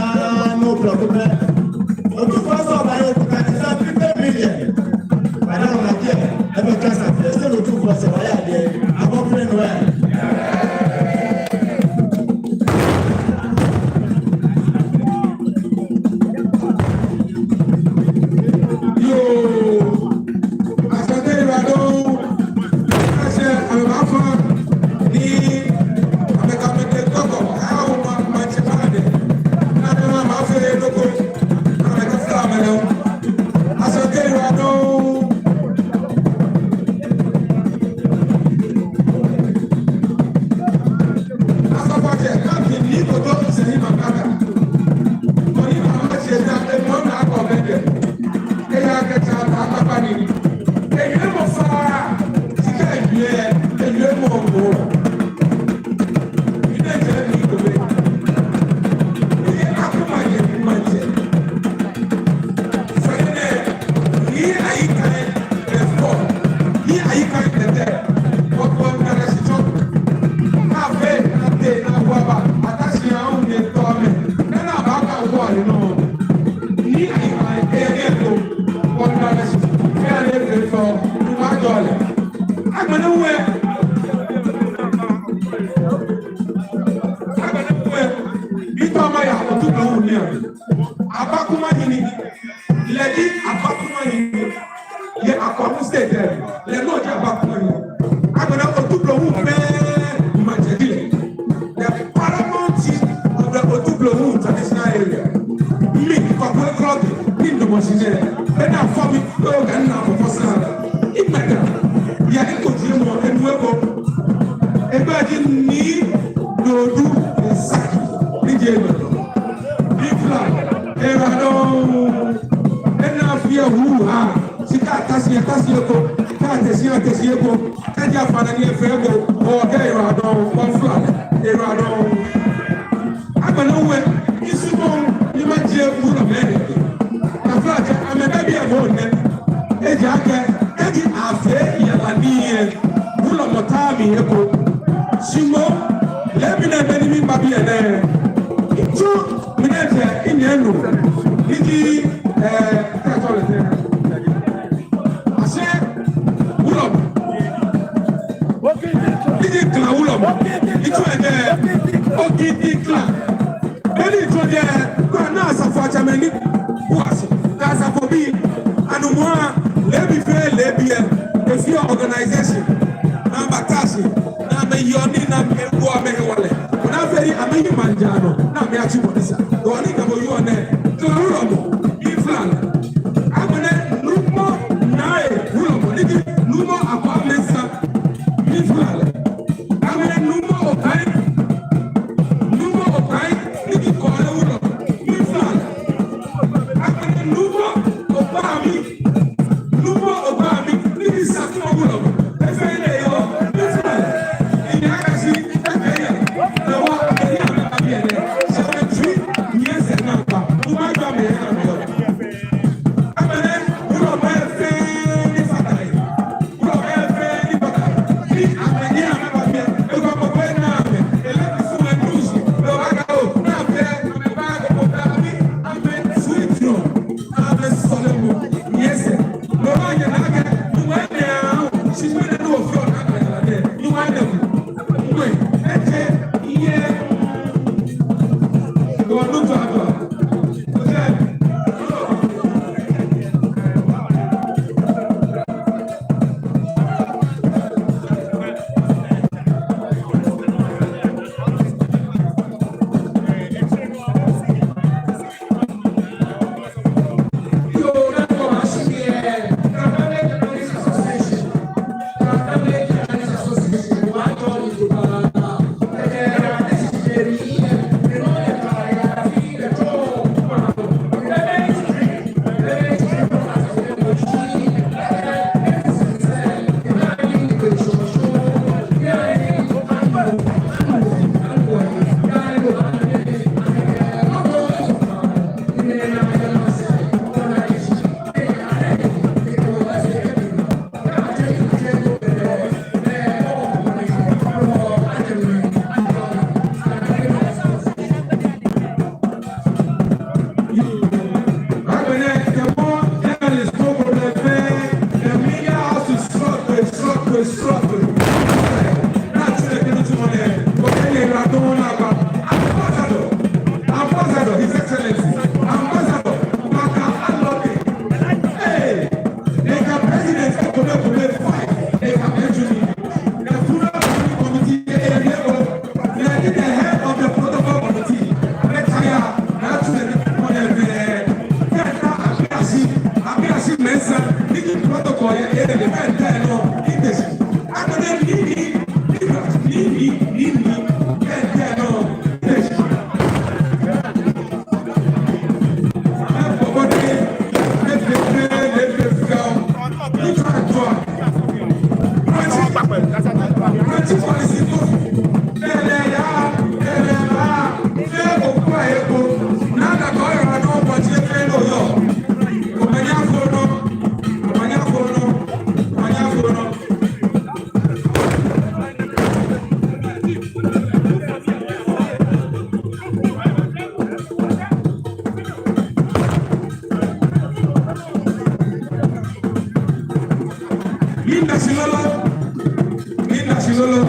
no problem. Otufoɔ sɔ ba ya, ɔkuta ni sa fifty million. Bada ɔna kɛ, ɛbɛ kasa, sɛ otufoɔ se wa ya de, abɔ plan wɛ. Yoo, Asante Iradon, asɛ amɛbaafã ni amɛkɛ amɛtee tɔkɔ, awo ma, maŋtsɛ ba lɛ, ni amɛba amɛfee nɔ ko, ni amɛkɛfla amɛnɔ. Asante Iradon. Asafoatsɛ, Captain Nii Kojo Seyi Mankaka. Koni mama tsɛ ta, emɔ na akɔ bɛtɛ. Eya kɛtsa ta akpakpa ni. Ewie mɔ faa, sika ewie, ewie mɔ mɔ. Ine jɛ ni ko be. Eye akuma ye kuma jɛ. Fɛnɛ, ni ayi kan bɛ fɔ, ni ayi kan bɛ tɛ, wɔkɔ nana si tsɔ. Afee, ate, na wɔ ba, atasi ahun ni tɔ mɛ, nana ba ka wɔ ni nɔ. Ni ayi kan, eye ni eto, wɔ nana si, kɛ ale fee fɔ, ni ma jɔ lɛ. Agbɛnɛ wɛ, agbɛnɛ wɛ, bi tɔ ma ya, otu bɛ wu ni a. Abakumanyini, lɛ ji Abakumanyini, yɛ Akwamu State, lɛ nɔ ji Abakumanyini. Agbɛnɛ Otublohum fɛɛ maŋtsɛ ji lɛ. The paramount chief of the Otublohum traditional area. Mi, Kwaku Ekrɔbi, ni ndɔmɔ shi nɛ, bɛ na fɔ mi, bɛ o ka na fɔ fɔ sa. Imɛda, ya iko ji mɔ, enu eko. Egbɛi ji Nii Dodoo Esaki, ni ji emɛ. Big flag, Iradon. Ena fie hu ha. Shi kɛ atasi, atasi eko. Kɛ atesi, atesi eko. Kɛ ji afana ni efee eko. Okɛ Iradon. One flag, Iradon. Agbɛnɛ wɛ, isumɔ, ni ma je wulɔmɛi. Taflatsɛ, amɛbɛ biɛ mɔ nɛ. Ejaakɛ, kɛ ji afee yara ni yɛ. Wulɔmɔ ta mi eko. Shi mɔ, lɛ mi nɛ bɛ ni miba biɛ nɛ. Itsu, mi nɛ jɛ, inyɛ nu. Iji, eh, kɛ atsɔ lɛ tɛ. Asɛ, wulɔmɔ. Iji kla wulɔmɔ. Itsu ɛdɛ, Ogidi kla. Beni itsɔ jɛ, kɔ na asafoatsɛmɛi ni. Buasi, kɛ asafobii, anumɔa, leebi fɛɛ leebi ɛ, efee organization, ni abata shi, ni amɛyɔɔ ni ni amɛwo amɛhewalɛ. Ona fɛɛ ni amɛyi maŋ jaa nɔ, ni amɛyatsi bɔ ni sa. Dɔɔ ni kɛ bo yɔɔ nɛ, kla wulɔmɔ, mi fla lɛ. Agbɛnɛ Nuumo Nai wulɔmɔ, ni ji Nuumo Akwaa Mensah, mi fla lɛ. Agbɛnɛ Nuumo Okai, Nuumo Okai, ni ji Kɔɔle wulɔmɔ, mi fla lɛ. Agbɛnɛ Nuumo Obaami, Nuumo Obaami, ni ji Sakumɔ wulɔmɔ, efɛɛ lɛ yɔɔ, mi fla lɛ. Ina akɛ shi, ekɛ ya, ewa, ekɛ ya, ekɛ ya, ekɛ ya, ekɛ ya, ekɛ ya, Miida shi lolo. Miida shi lolo.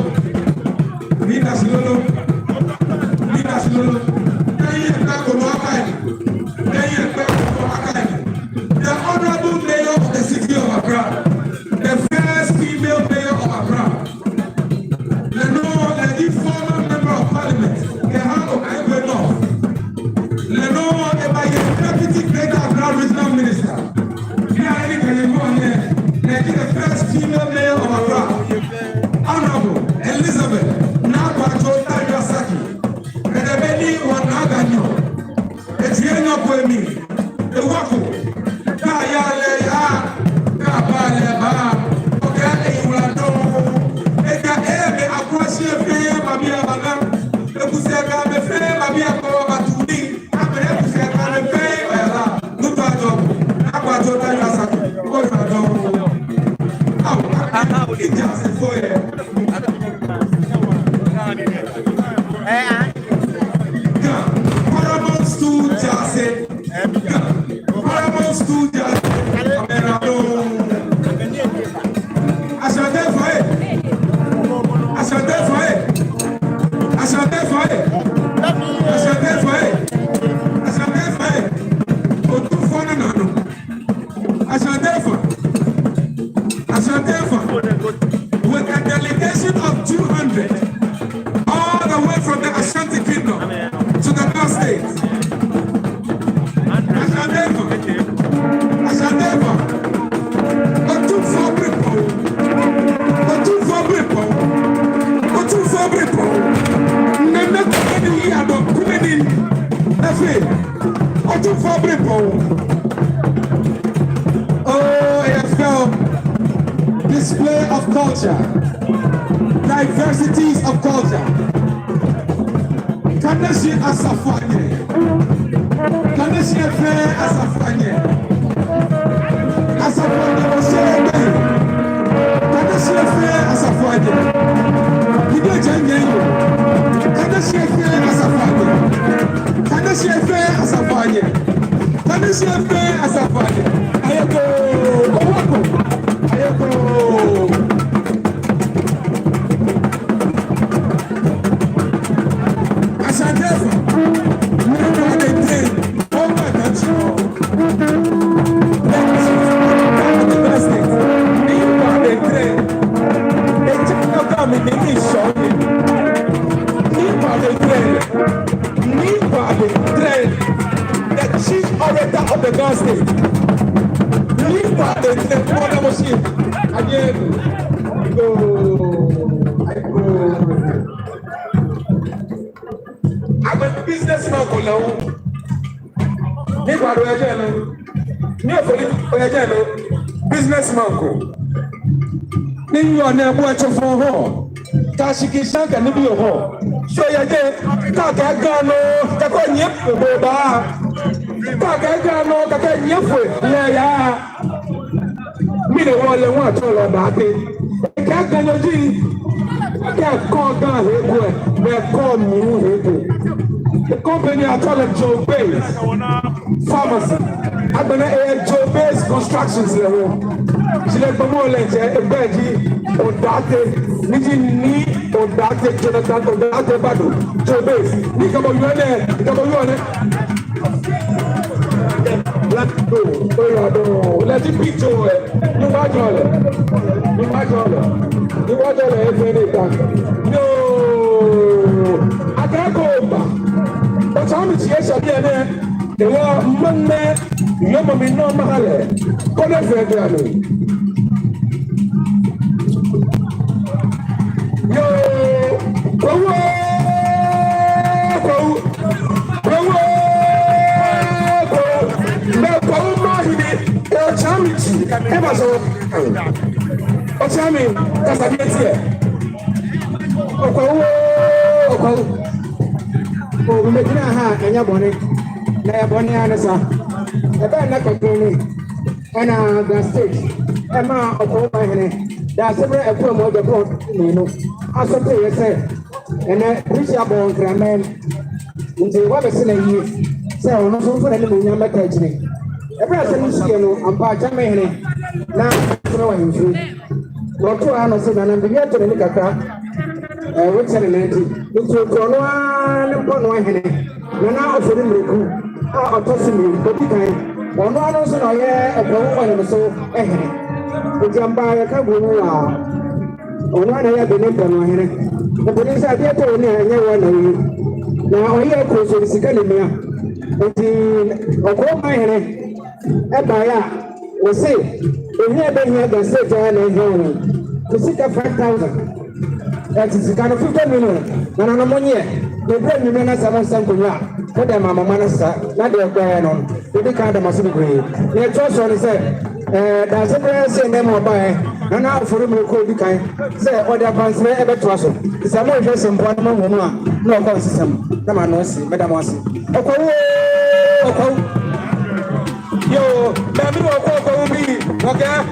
Miida shi lolo. Miida shi lolo. Kɛ minyɛ kpɛ ko nɔ aka mi. Kɛ minyɛ kpɛ ko nɔ aka mi. The Honorable Mayor of the City of Accra, the first female mayor of Accra. Lɛ nɔŋŋ, lɛ ji former member of parliament kɛha Okai North. Lɛ nɔŋŋ, ebaye deputy Greater Accra Regional Minister. Kɛ ani kɛ yɛ mɔ nɛɛ, lɛ ji the first female mayor of Accra, Honorable Elizabeth Naa Kwajo Tanwa Sackey. Kɛjɛ be ni wɔna Ga nyɔ, etsui enyɔ ko emli, ewako. Kɛ aya lɛ yaa, kɛ aba lɛ baa. Okɛ eyiwaladɔŋŋ. Ekɛ emɛi akulashiai fɛɛ ba biɛ babaoo. Ekusakamɛi fɛɛ ba biɛ kɛba batu nii. Amɛ ekusakamɛi fɛɛ ba yara. Naa Kwajo, Naa Kwajo Tanwa Sackey, oyiwaladɔŋŋ. Ao, ija se fo yɛ. Ga, Paramount Stool Jaase. Ga, Paramount Stool Jaase. Amɛyiwaladɔŋŋ. Ashantefoɔ ee. Ashantefoɔ ee. Ashantefoɔ ee. Ashantefoɔ ee. Ashantefoɔ ee. Otumfuo nana nɔ. Ashantefoɔ. Ashantefoɔ. With a delegation of two hundred, all the way from the Ashanti Kingdom to the Ga State. Ashantefoɔ. Ashantefoɔ. Otumfuo bere po. Otumfuo bere po. Otumfuo bere po. Nana Kumeni Addo Kumeni. Efe. Otumfuo bere po. Oh, a fine display of culture, diversities of culture. Kaneshie Asafoanyɛ. Kaneshie fɛɛ Asafoanyɛ. Asafoanyɛ, wɔsɛɛ bɛ. Kaneshie fɛɛ Asafoanyɛ. Kide jɛ nyɛ yo. Kaneshie fɛɛ Asafoanyɛ. Kaneshie fɛɛ Asafoanyɛ. Kaneshie fɛɛ Asafoanyɛ. Ayekoo, owako. Ayekoo. Ashantefoɔ. Nipa de te. Ɔma kanti. Nipa de te. Eja no kami ni ni shɔ. Nipa de te. Nipa de te, the chief orator of the Ga State. Nipa de te, mɔdɛmɔshi. Ayekoo. Ayekoo. Agbɛnɛ businessman ko lɛ hu. Nipa de yɛ jɛmɛ. Ni ofoli, oyɛ jɛmɛ. Businessman ko. Ni yɔɔ nɛɛ, bo etsɔ fɔŋ hɔ. Kɛ shika sane kɛ nibii hɔ. So yɛ jɛi, kɛ akɛɛ Ga nɔ, kɛ ko nyɛ fo bo ba. Kɛ akɛɛ Ga nɔ, kɛ ko nyɛ fo lɛ ya. Mɛni hewɔ lɛ hu atsɛɔ lɛ Odaate? Kɛ Ga nɔ ji, kɛ kɔ Ga he ko, mɛi kɔ mi hu he ko. Company atsɛɔ lɛ Joe Bays Pharmacy. Agbɛnɛ eyɛ Joe Bays Constructions lɛ hu. Shi lɛ gbɔmɔ lɛ jɛ egbɛi ji Odaate. Ni ji Nii Odaate Jonathan Odaate Bado Joe Bays. Ni kɛ bo yɔɔ nɛɛ, kɛ bo yɔɔ nɛɛ. Lɛ ji picture lɛ. Ni wɔjɔɔ lɛ. Ni wɔjɔɔ lɛ. Ni wɔjɔɔ lɛ efee ni ta. Yoo. Akɛ ko ba. Otsa mi tsi esha bi ene. Ewa mane. Yoo mami nɔ maha lɛ. Kɔ lɛ fɛɛ bi anu. Yoo. Kowo. Kowo. Kowo, kowo, mɛɛ kowo mɔ hini, otsa mi tsi, eba sɔ, otsa mi, kasa bi eti ɛ. Okowo, okowo. O, mɛi ni aha, enya bɔ ni, na ya bɔ ni ana sa. Eba na kɔkɔ ni, ena Ga State, ema okowo mɔ hini, da sebere ekɔ mɔ jɛ kɔ, ni no, asɔ te yɛ sɛ. Ɛnɛ, Richard Abɔɔ Nkranman, nti wɔbɛsɛ no yie sɛ ɔno nso mfa n'animuonyam mmɛka akyire. Ɛberɛ a asɛm no siiɛ no, ampa Akyemmehene na asɛm wɔ ahemfie. Wɔtoa nɔ sɛ Nana Bibia tɔ ne kakra. Ɛɛ, wɔkyɛ ne nɛnti. Nti wɔtoa no ara ne Mpɔnɔ Hene. Nana Ofori Miraku a ɔtɔ so mmienu, odi kan. Ɔno ara nso na ɔyɛ Ɔkwawu Ɔnwomso Hene. Nti ampa yɛka gu mu a, ɔno ara na ɛyɛ Benin Mpɔnɔ Hene. Mpɔnɔ sɛ adeɛ tɔ ne a ɛnyɛ wɔ na ɔyi. Na ɔyɛ kuro so ne sika ne nua. Nti Ɔkwawu Ɔman Hene ɛbaeɛ a, wɔse, ohia ɛbɛhia Ga State ara na ɛhia wɔn. Te sika five thousand. Ɛte sika no fifty million. Na nana mo nyɛ. Bebree nyimɛ na sɛ mo nsa nkonwa. Ko dɛ ma mama na sa. Na deɛ ɛkɔɛ no. Ebi ka da mo ase bebree. Nea ɛtoa so ne sɛ, ɛɛ, daase koraa sɛ nnɛ ma ɔbaeɛ. Nana Ofori Miraku odi kan. Sɛ ɔde akwansrɛ ɛbɛtoa so. Sɛ mohwɛ sɛmpa no mu a, na ɔkɔ nsesɛm. Na ma no ase, mɛda mo ase. Ɔkwawu oo, Ɔkwawu. Yoo, baabi na ɔkɔ Ɔkwawu bi, ɔkɛ.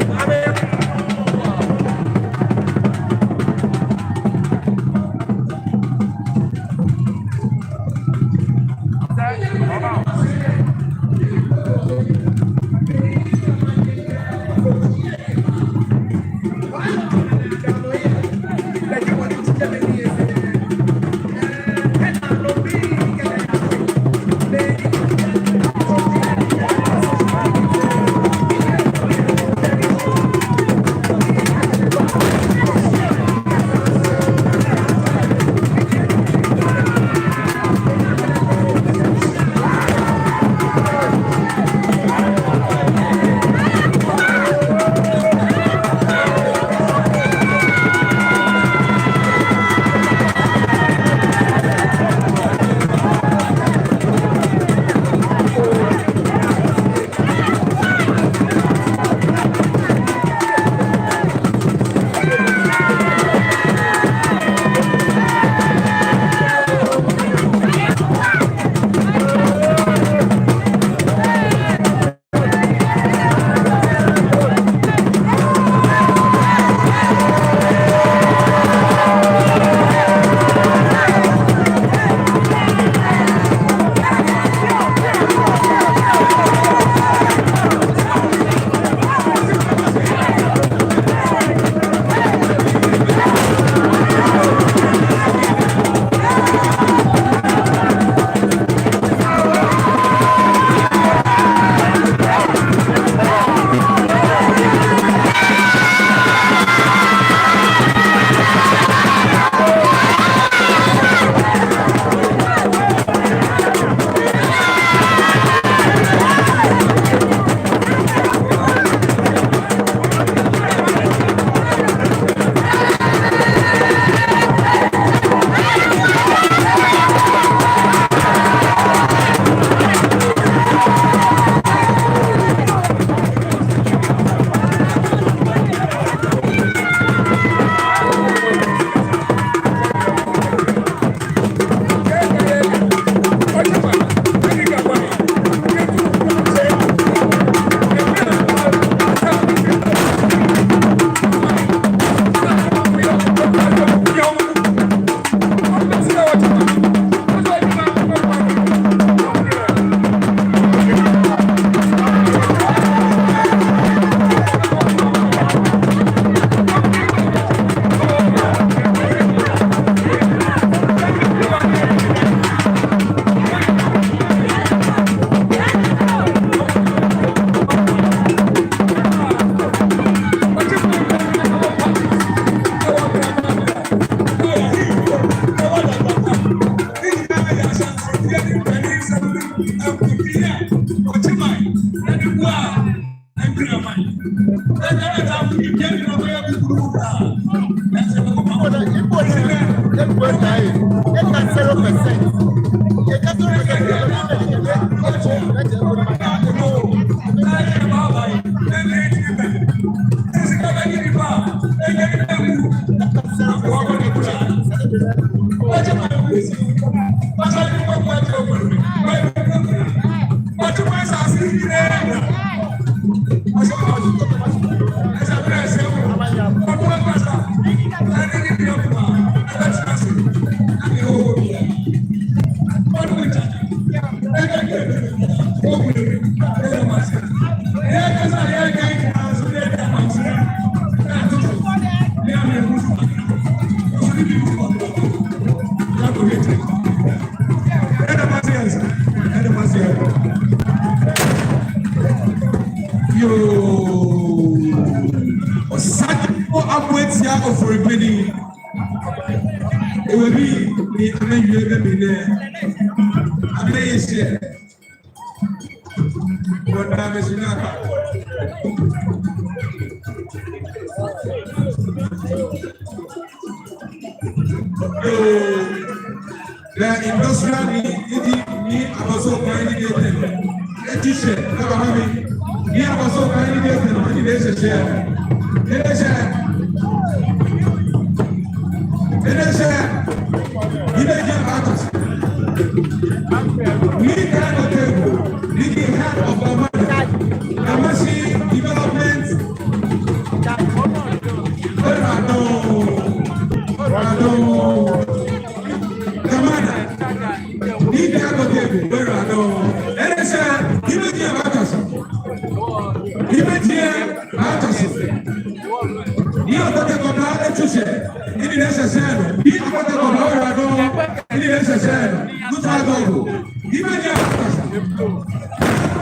Yoo. Osagyefo Aboatia Ofori Beni. Ewebii ni amɛwie be mli nɛɛ. Amɛye shɛɛ. Wɔda amɛshi naakpa. Yoo. The industrial ni, ni, ni abaso kpa ni de ten. Etsu shɛ, na baba mi. Ni abaso kpa ni de ten, ni de shɛ shɛ. Ni de shɛ. Ni de shɛ. Ni de shɛ. Ni ka no te. Ni the head of the man. Amashi development. Where are those? Where are those? Kamana, ni de agbɛnɛ, where are those? Enɛ sɛɛ, ni be diɛ baata shi. Ni be diɛ baata shi. Ni agbɛnɛ kɔba etsu shɛ. Ni de shɛ shɛ nɔ. Ni agbɛnɛ kɔba where are those? Ni de shɛ shɛ nɔ. Kuta dogo. Ni be diɛ baata shi. Ni be diɛ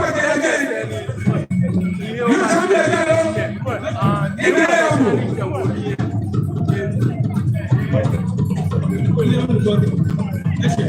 baata shi.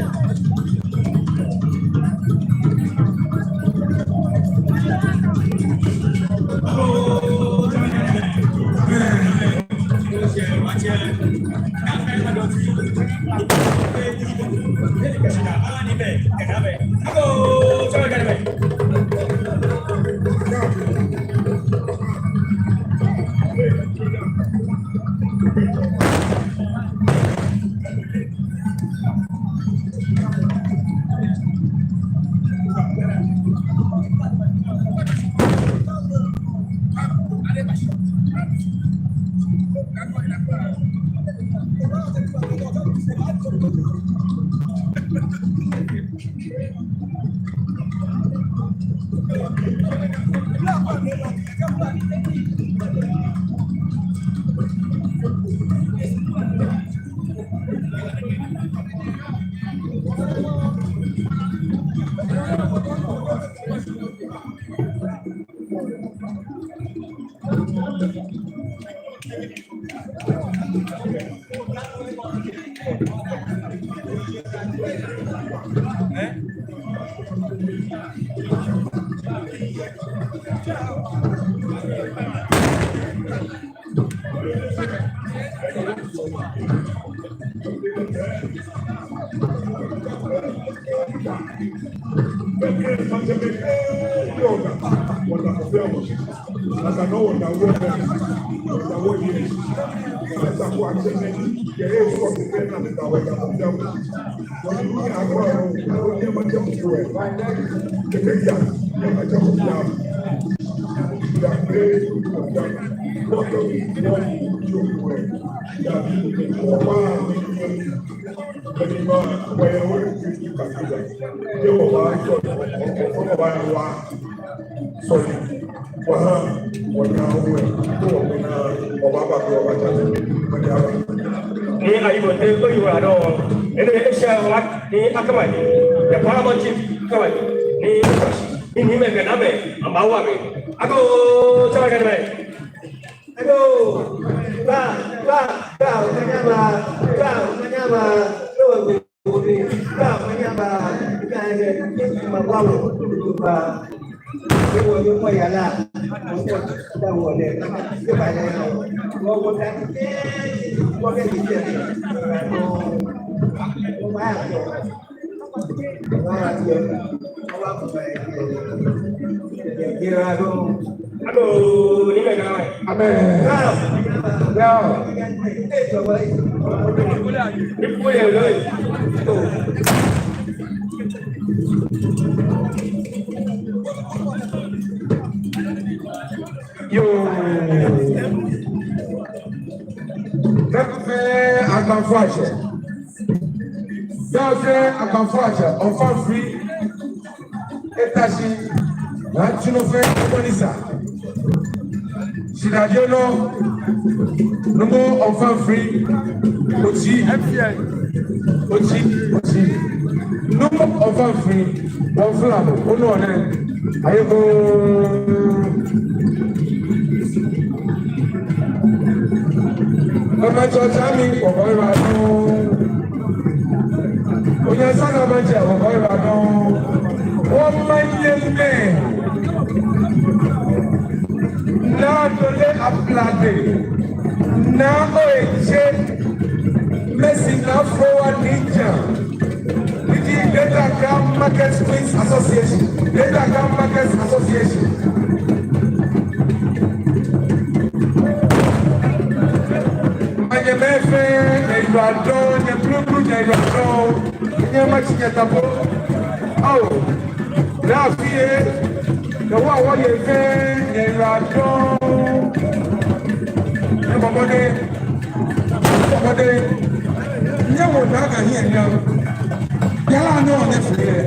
Ni ayi bo te ko yi wala dɔŋŋ. Enɛ eshɛ wa ni akama ni. Ya pa ma chi kama ni. Ni ni mɛi kɛ namɛi amɛbawa mɛi. Agoo, tsɛ mɛi kɛ namɛi. Agoo. Ba, ba, ba, o kanya ba, ba, o kanya ba. Ba, o kanya ba. Ba, o kanya ba. Amen. Yao. Yoo. Kɛ fɛɛ Agbafoiatsɛ. Kɛ fɛɛ Agbafoiatsɛ, Ɔfɔmfri. Eta shi, na tsi nɔ fɛɛ, ekɔ ni sa. Shidaa ji onɔ, Nuumo Ɔfɔmfri, otsi, otsi, otsi. Nuumo Ɔfɔmfri, wɔfla bo, onɔ nɛ, ayekoo. Maŋtsɛ Otsaame, wɔbɔ yiwaladɔŋŋ. Onyasaŋ Maŋtsɛ, wɔbɔ yiwaladɔŋŋ. Wɔmanyɛmɛi, Naa Dole Ablade, Naa Oyeje, Mercy Naa Afrowa Nii Jan, Greater Accra Markets Queens Association, Greater Accra Markets Association. Manyɛmɛi fɛɛ, nyɛyiwaladɔŋŋ, nyɛ blublu, nyɛyiwaladɔŋŋ, nyɛmatsi nyɛtapɔ. Ao, Naa Afie, nyɛ wɔ, wɔyei fɛɛ, nyɛyiwaladɔŋŋ. Nyɛbɔ mɔdɛŋ. Nyɛwo Naa Ga hiɛ nyam. Yara nɔ nyɛfee.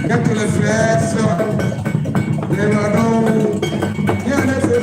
Nyɛto lɛ fɛɛ sɛɛ. Nyɛnɔ nɔ. Nyɛnɔ fɛɛ.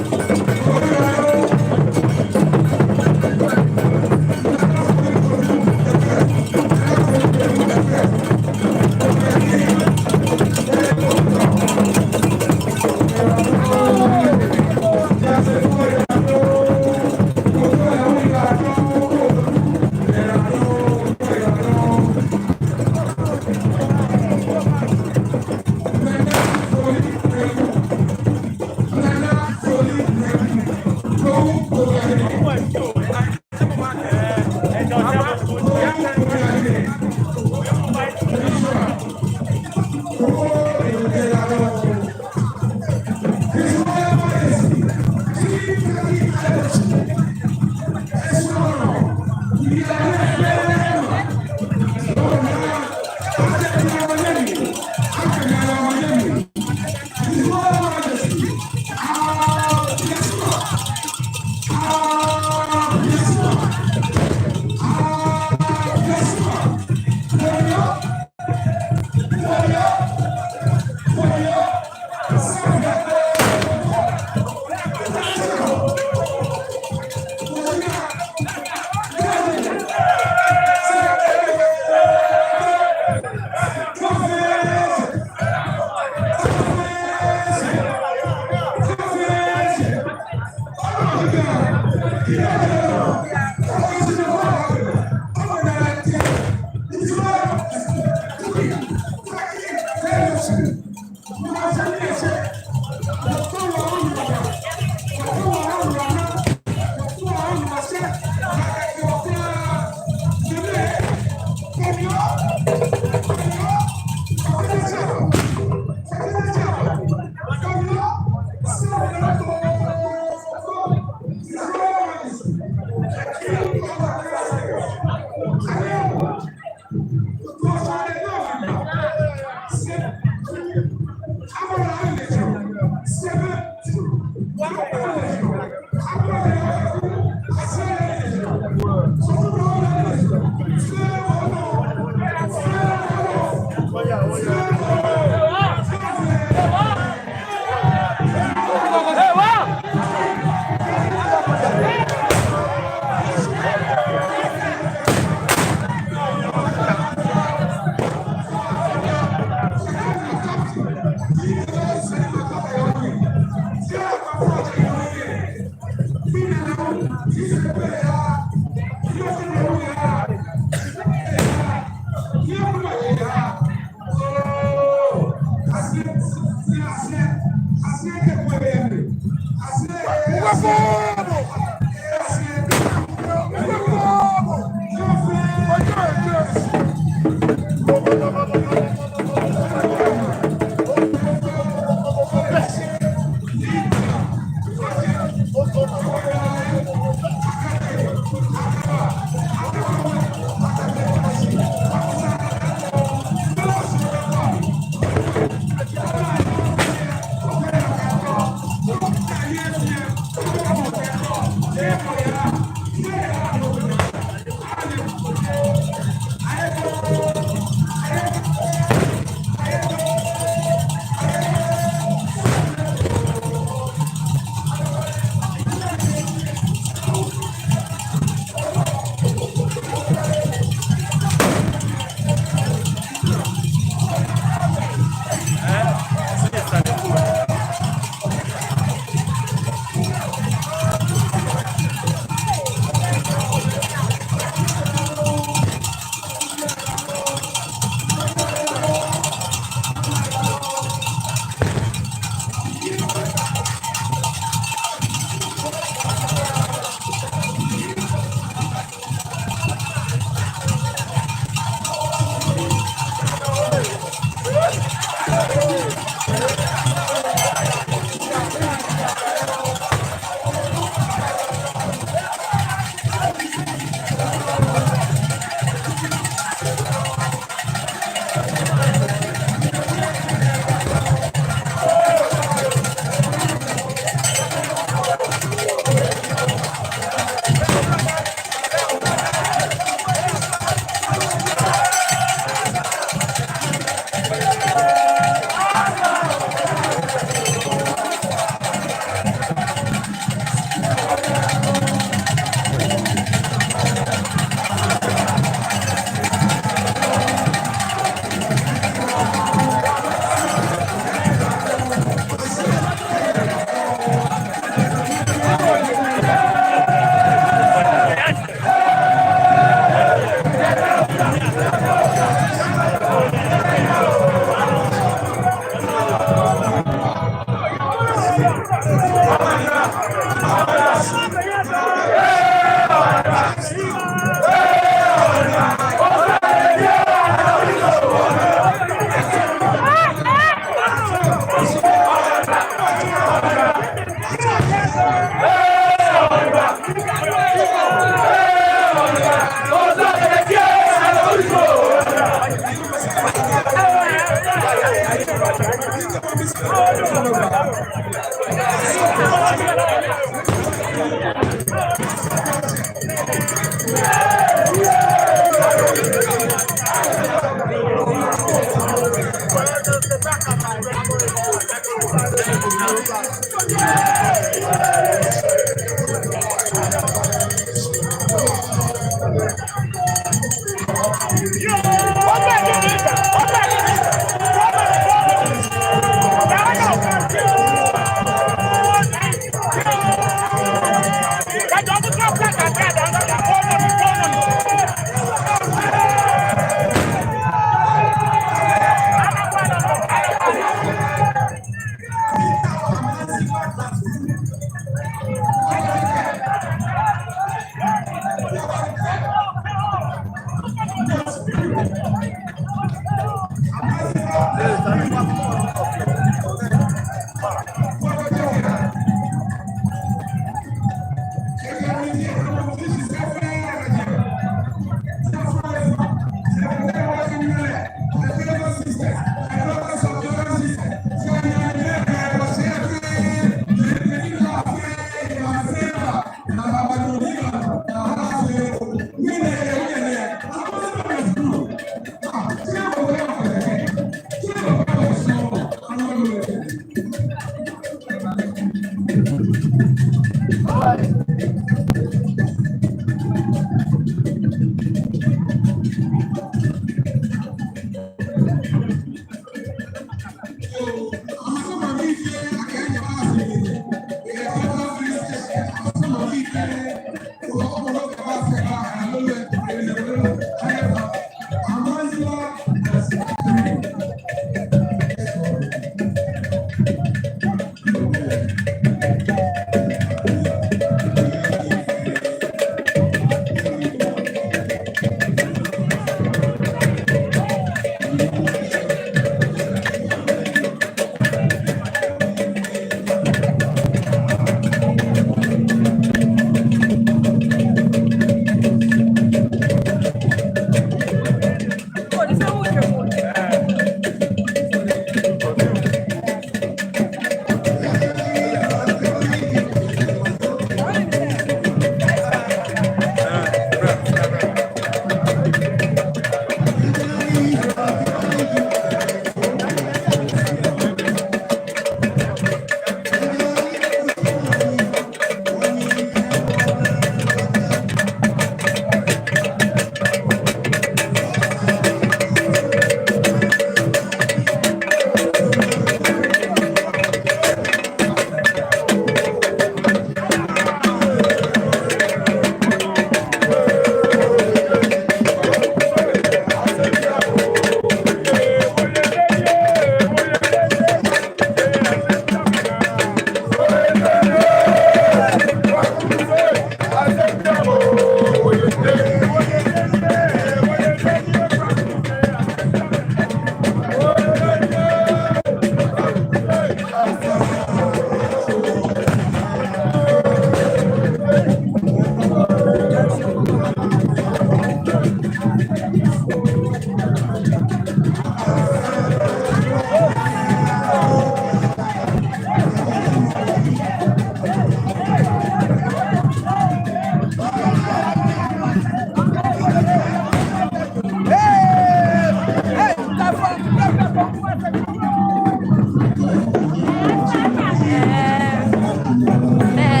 Ɛɛ,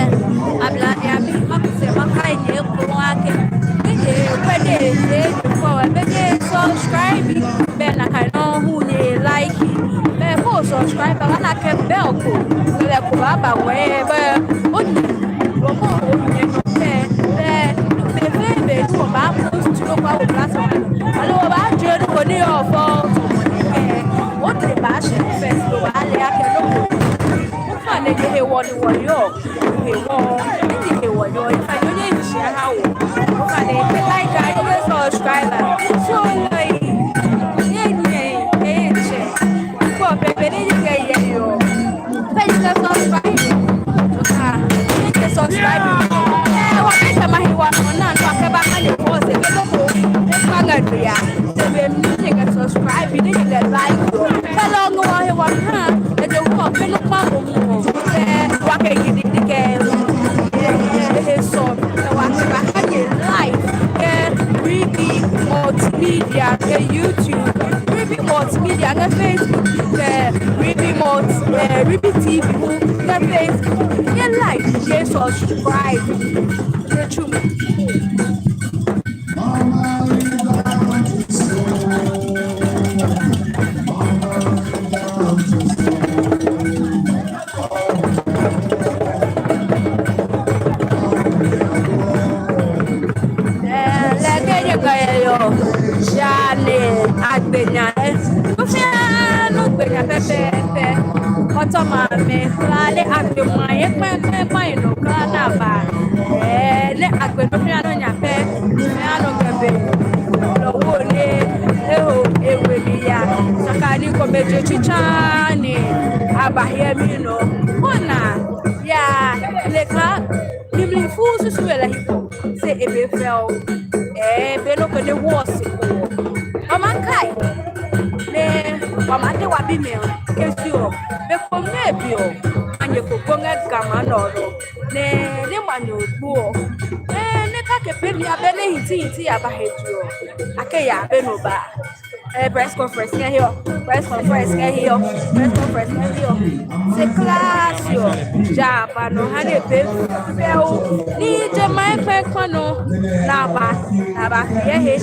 Ablade abii, makusɛɛ makai nyɛ ekoŋŋ akɛ, nyɛ kwɛ nyɛ, nyɛ kwɛ, bɛ nyɛ subscribe, bɛ nakai nɔŋŋ hu nyɛ like, bɛ ko subscribe, bɛ wɔna akɛ bell ko, bɛ ko baaba wɔhe, bɛ onu, wɔkɔ onu nyɛ nɔ, bɛ, bɛ, bɛ, bɛ, bɛ, wɔbaa post nɔ ko yɛ platform, aloo wɔbaa join nɔ ko ni yɔɔ fɔ, bɛ, onu ni baashɛ first, wɔbaale akɛ nɔ ko. Ofainɛ, jeee hewɔ ni wɔyɔɔ. Hewɔ, ni hewɔ yɔɔ, ofainɛ, nyɛyishi aha wɔ. Ofainɛ, nyɛ like, nyɛ subscribe. So, like, nyɛ, nyɛ, nyɛ, nyɛ. Kɔ pɛpɛ ni nyɛ kɛ yɛ yɔɔ. Pɛ nyɛ subscribe. Ah, nyɛ subscribe. Ɛɛ, wɔkɛ jama hewɔ nɔ, nɔ akɛba kane force, bɛ loko. Ekpa ŋa ya. Bɛ mi nyɛ subscribe, ni nyɛ like. Bɛ lɔ ŋɔ hewɔ ha. Ejo ko pɛ loko. Ɛɛ, wɔkɛ gidi kɛ, ɛɛ, sɔ, ɛɛ, wɔkɛ ba kane live kɛ Ribi Multimedia kɛ YouTube, Ribi Multimedia kɛ Facebook, kɛ Ribi Multi, ɛɛ, Ribi T V kɛ Facebook. Nyɛ like, nyɛ subscribe. Nyɛtsɔɔmɔ. Mama, you don't want to Yaa ni agbe nya lɛ, nɔ fɛɛ nɔ gbe nya pɛpɛɛpɛ. Kɔtɔmɔ mɛi kwraa lɛ agbe maŋ yɛ kpɛŋkpɛŋkpɛŋ nɔ kwraa naa ba. Ɛɛ, ni agbe nɔ fɛɛ nɔ nya pɛ, fɛɛ nɔ kɛ be. Lɔ wo ni eho ewe ni ya. Saka ni ko be jo chicha ni aba hiɛ mi nɔ. Kona ya lɛ ka ni mli fu susu wele hiko. Se ebe fɛo. Ɛɛ, be nɔ ko ni wɔsi ko. Mama kai. Ni mama te wa bi mɛ o. Kesi o. Be ko mɛ bi o. Anye ko ko ŋɛ Ga maŋ nɔ nɔ. Ni, ni manye ogbo o. Ɛɛ, ni ka ke be mi abe ni hiti hiti aba he tu o. Akɛ ya be nɔ ba. Ɛɛ, press conference kɛ hiɔ, press conference kɛ hiɔ, press conference kɛ hiɔ. Se class hiɔ, ja ba nɔ ha ni be fɛo. Ni je maŋ kpɛŋkpɛŋ nɔ, naa ba, naa ba hiɛ he,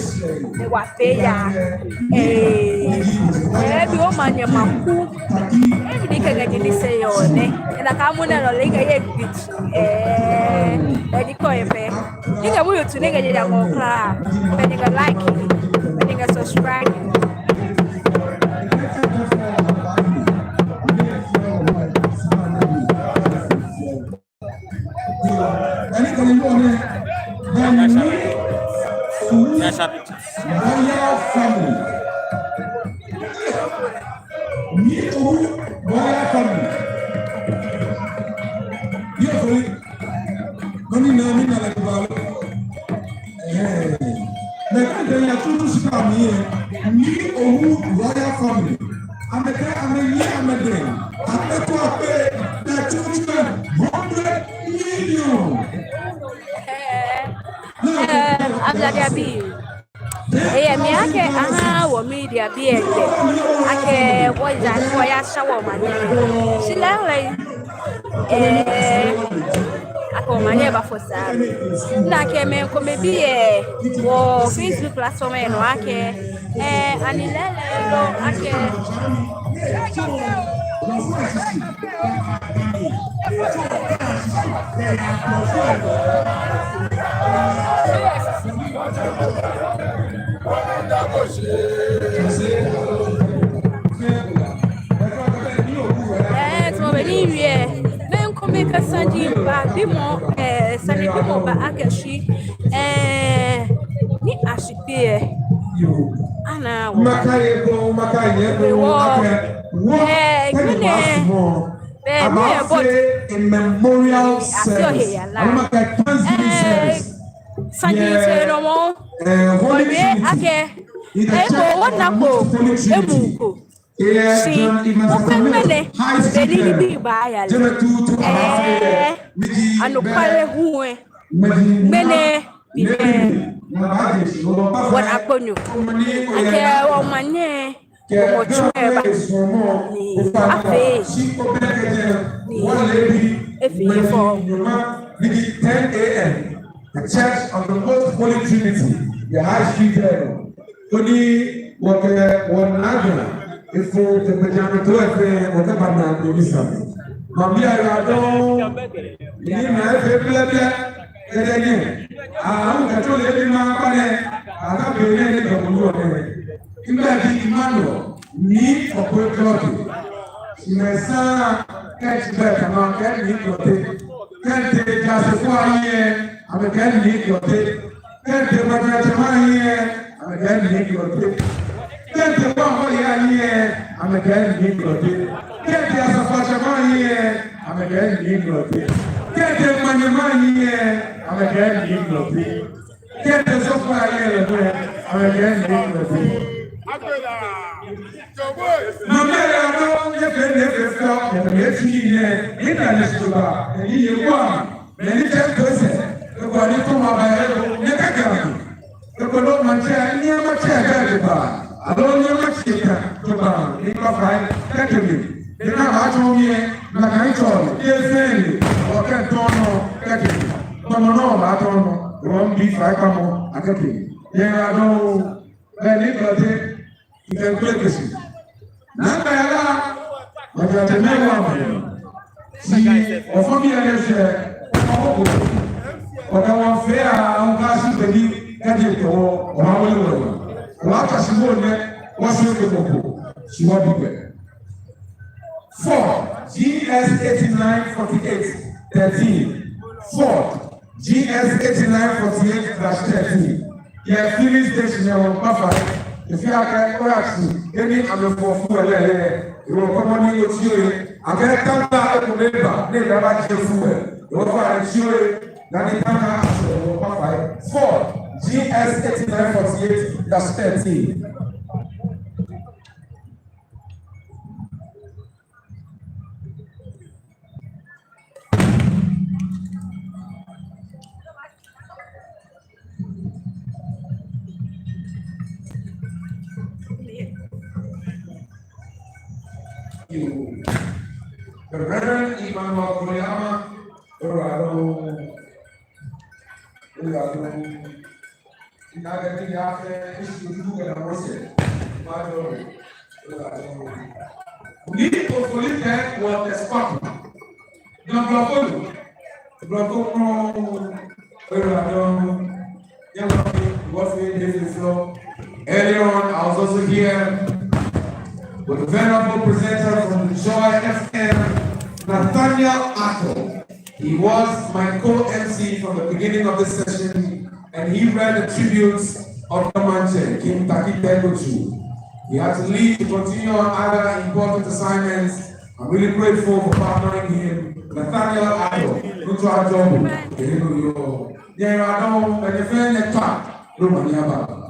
ni wa be ya. Ɛɛ, ɛɛ, bi o manye maku. Ɛɛ, bi ni kɛ ŋɛ ji ni se yɔ nɛ. Ɛɛ, na ka mu nɛ lɔ le kɛ ye gbi. Ɛɛ, ɛɛ, ni ko ye pɛ. Ni kɛ mu YouTube ni kɛ je ja ko kwraa. Be ni kɛ like, be ni kɛ subscribe. Royal family. Ni owu royal family. Ni ofori. Mami na mi na la ba. Eh. Mɛi kɛ ya tutu si ba mi yɛ. Ni owu royal family. Amɛkɛ amɛyi amɛdɛŋ. Amɛto akpe. The children hundred million. Eh, eh, Ablade abii. Eyɛ mli akɛ aha wɔ media bii lɛ akɛ wɔya, wɔyasha wɔmanye. Shi lɛɛlɛŋ, eh, akɛ wɔmanye bafo sa. Ni akɛ mɛi komɛi bi yɛ wɔ Facebook platform lɛ nɔ akɛ, eh, ani lɛɛlɛŋ loo akɛ Ɛɛ, tamɔ bɔ ni miwie, mɛi komɛi kɛ saji babimɔ, ɛɛ, sanebimɔ ba akɛ shi, ɛɛ, ni ashi kpeɛ. Ana wɔ. Maka ye ko, maka ye ko, wɔ, ake, wɔ, eh, thank you, mine, Pastor. Be, aba ni ebo se a memorial service. Ase ohe ya la. Ama ka Thanksgiving, eh, service. Saji, yeah, se no mo. Eh, Holy Trinity. Ake, in the eh, church ko, of the Most Holy Trinity. Emu ko. Shi, ofe mene, be ni bi ba ya le. Eh, anɔkwale hu ɛ. Mene, bi ɛ. Wɔna kponyo. Akɛ wɔmanye, wɔmɔtsu ɛ ba. Ni afee. Ni efee fɔ. Ten A M. The Church of the Most Holy Trinity, the High Street Journal. Koni wɔkɛ wɔnaa jɔna, efo tɛpɛjamɛ to efee, wɔkɛbana nɔ ni sa mli. Mami ayadɔ, ni na efee blɛblɛ, kɛjɛ ni, a, awu kɛtɔ le ni ma kpa nɛ, a ka be nɛ ni kɛ mulu nɛ. Ŋmɛnɛ ji Emmanuel, ni ɔkɔ klɔki. Mɛsa, kɛji bɛ kama, kɛ ni klɔte. Kɛntɛ jaase fo ayi yɛ, amɛkɛ ni klɔte. Kɛntɛ maŋtsɛmɛi ayi yɛ, amɛkɛ ni klɔte. Kɛntɛ bɔfoi ayi yɛ, amɛkɛ ni klɔte. Kɛntɛ asafoiatsɛmɛi ayi yɛ, amɛkɛ ni klɔte. Kɛntɛ manyɛmɛi ayi yɛ, amɛkɛ ni klɔte. Kɛntɛ sɔfoi ayi yɛ lɛ, amɛkɛ ni klɔte. Mami ayadɔ, nyɛfee, nyɛfee fɛo, nyɛfee nyɛfee, nyɛ, nyɛ na nyɛ suba, nyɛ ye wa. Mɛni tsɛ to sɛɛ, eko ni tɔmɔ ba yɛ ko, nyɛkakra mi. Eko loo maŋtsɛ, ni maŋtsɛ kɛ kɛba. Aloo ni maŋtsɛ kɛ kɛba, ni kpa fai, kɛkɛ mi. Ni na ba tsɔ mi yɛ, na ka tsɔ, yɛ fɛɛ ni, okɛ tɔnɔ, kɛkɛ mi. Tɔmɔ nɔ ba tɔnɔ, rɔ mi fai kpamɔ, akɛkɛ mi. Yɛ adɔ, bɛ ni klɔte, Ŋkɛ ŋkpɛlɛ kɛ shi. Nakai la, wɔjɛ tɛmɛ wa mɛ. Shi, ofɔ bi ya lɛ shɛ, ofɔ ko. Okɛ wɔ fɛɛ a, ŋka shi bɛ bi, kɛ je tɔ, oha wele wele. Wa ta shi wo ne, wa shi ke moko, shi wa bi be. Four, G S eighty-nine forty-eight thirteen. Four, G S eighty-nine forty-eight dash thirteen. Yɛ filling station yɛ wɔmiikpa fai. Efee akɛ oya shi, kɛ ni amɛfɔ fuel lɛ, ewɔ kɔmɔ ni otsi oye. Akɛ tanka ekomɛi ba, ni eba baje fuel. Ewɔ fa etsi oye. Dani tanka asɔ, wɔmiikpa fai. Four, G S eighty-nine forty-eight dash thirteen. The Reverend Emmanuel Koyama, Ewura dɔŋŋ, Ewura dɔŋŋ. Ina gani ya fɛ isu duka na mose. Ewura dɔŋŋ, Ewura dɔŋŋ. Ni ofoli tɛ wɔ tɛ spot. Na blɔfo, blɔfo kɔŋ, Ewura dɔŋŋ. Earlier on, I was also here with the venerable presenter from the Joy F M, Nathaniel Ato. He was my co-M C from the beginning of this session, and he read the tributes of Ga Maŋtsɛ, King Tackie Teiko Tsuru. He had to leave to continue on other important assignments. I'm really grateful for partnering him. Nathaniel Ato, Nuntsu Ajobu, Ehino Yo. Nyɛyiwaladɔŋŋ, bɛ nyɛ fɛɛ nyɛtsa, loma ni aba.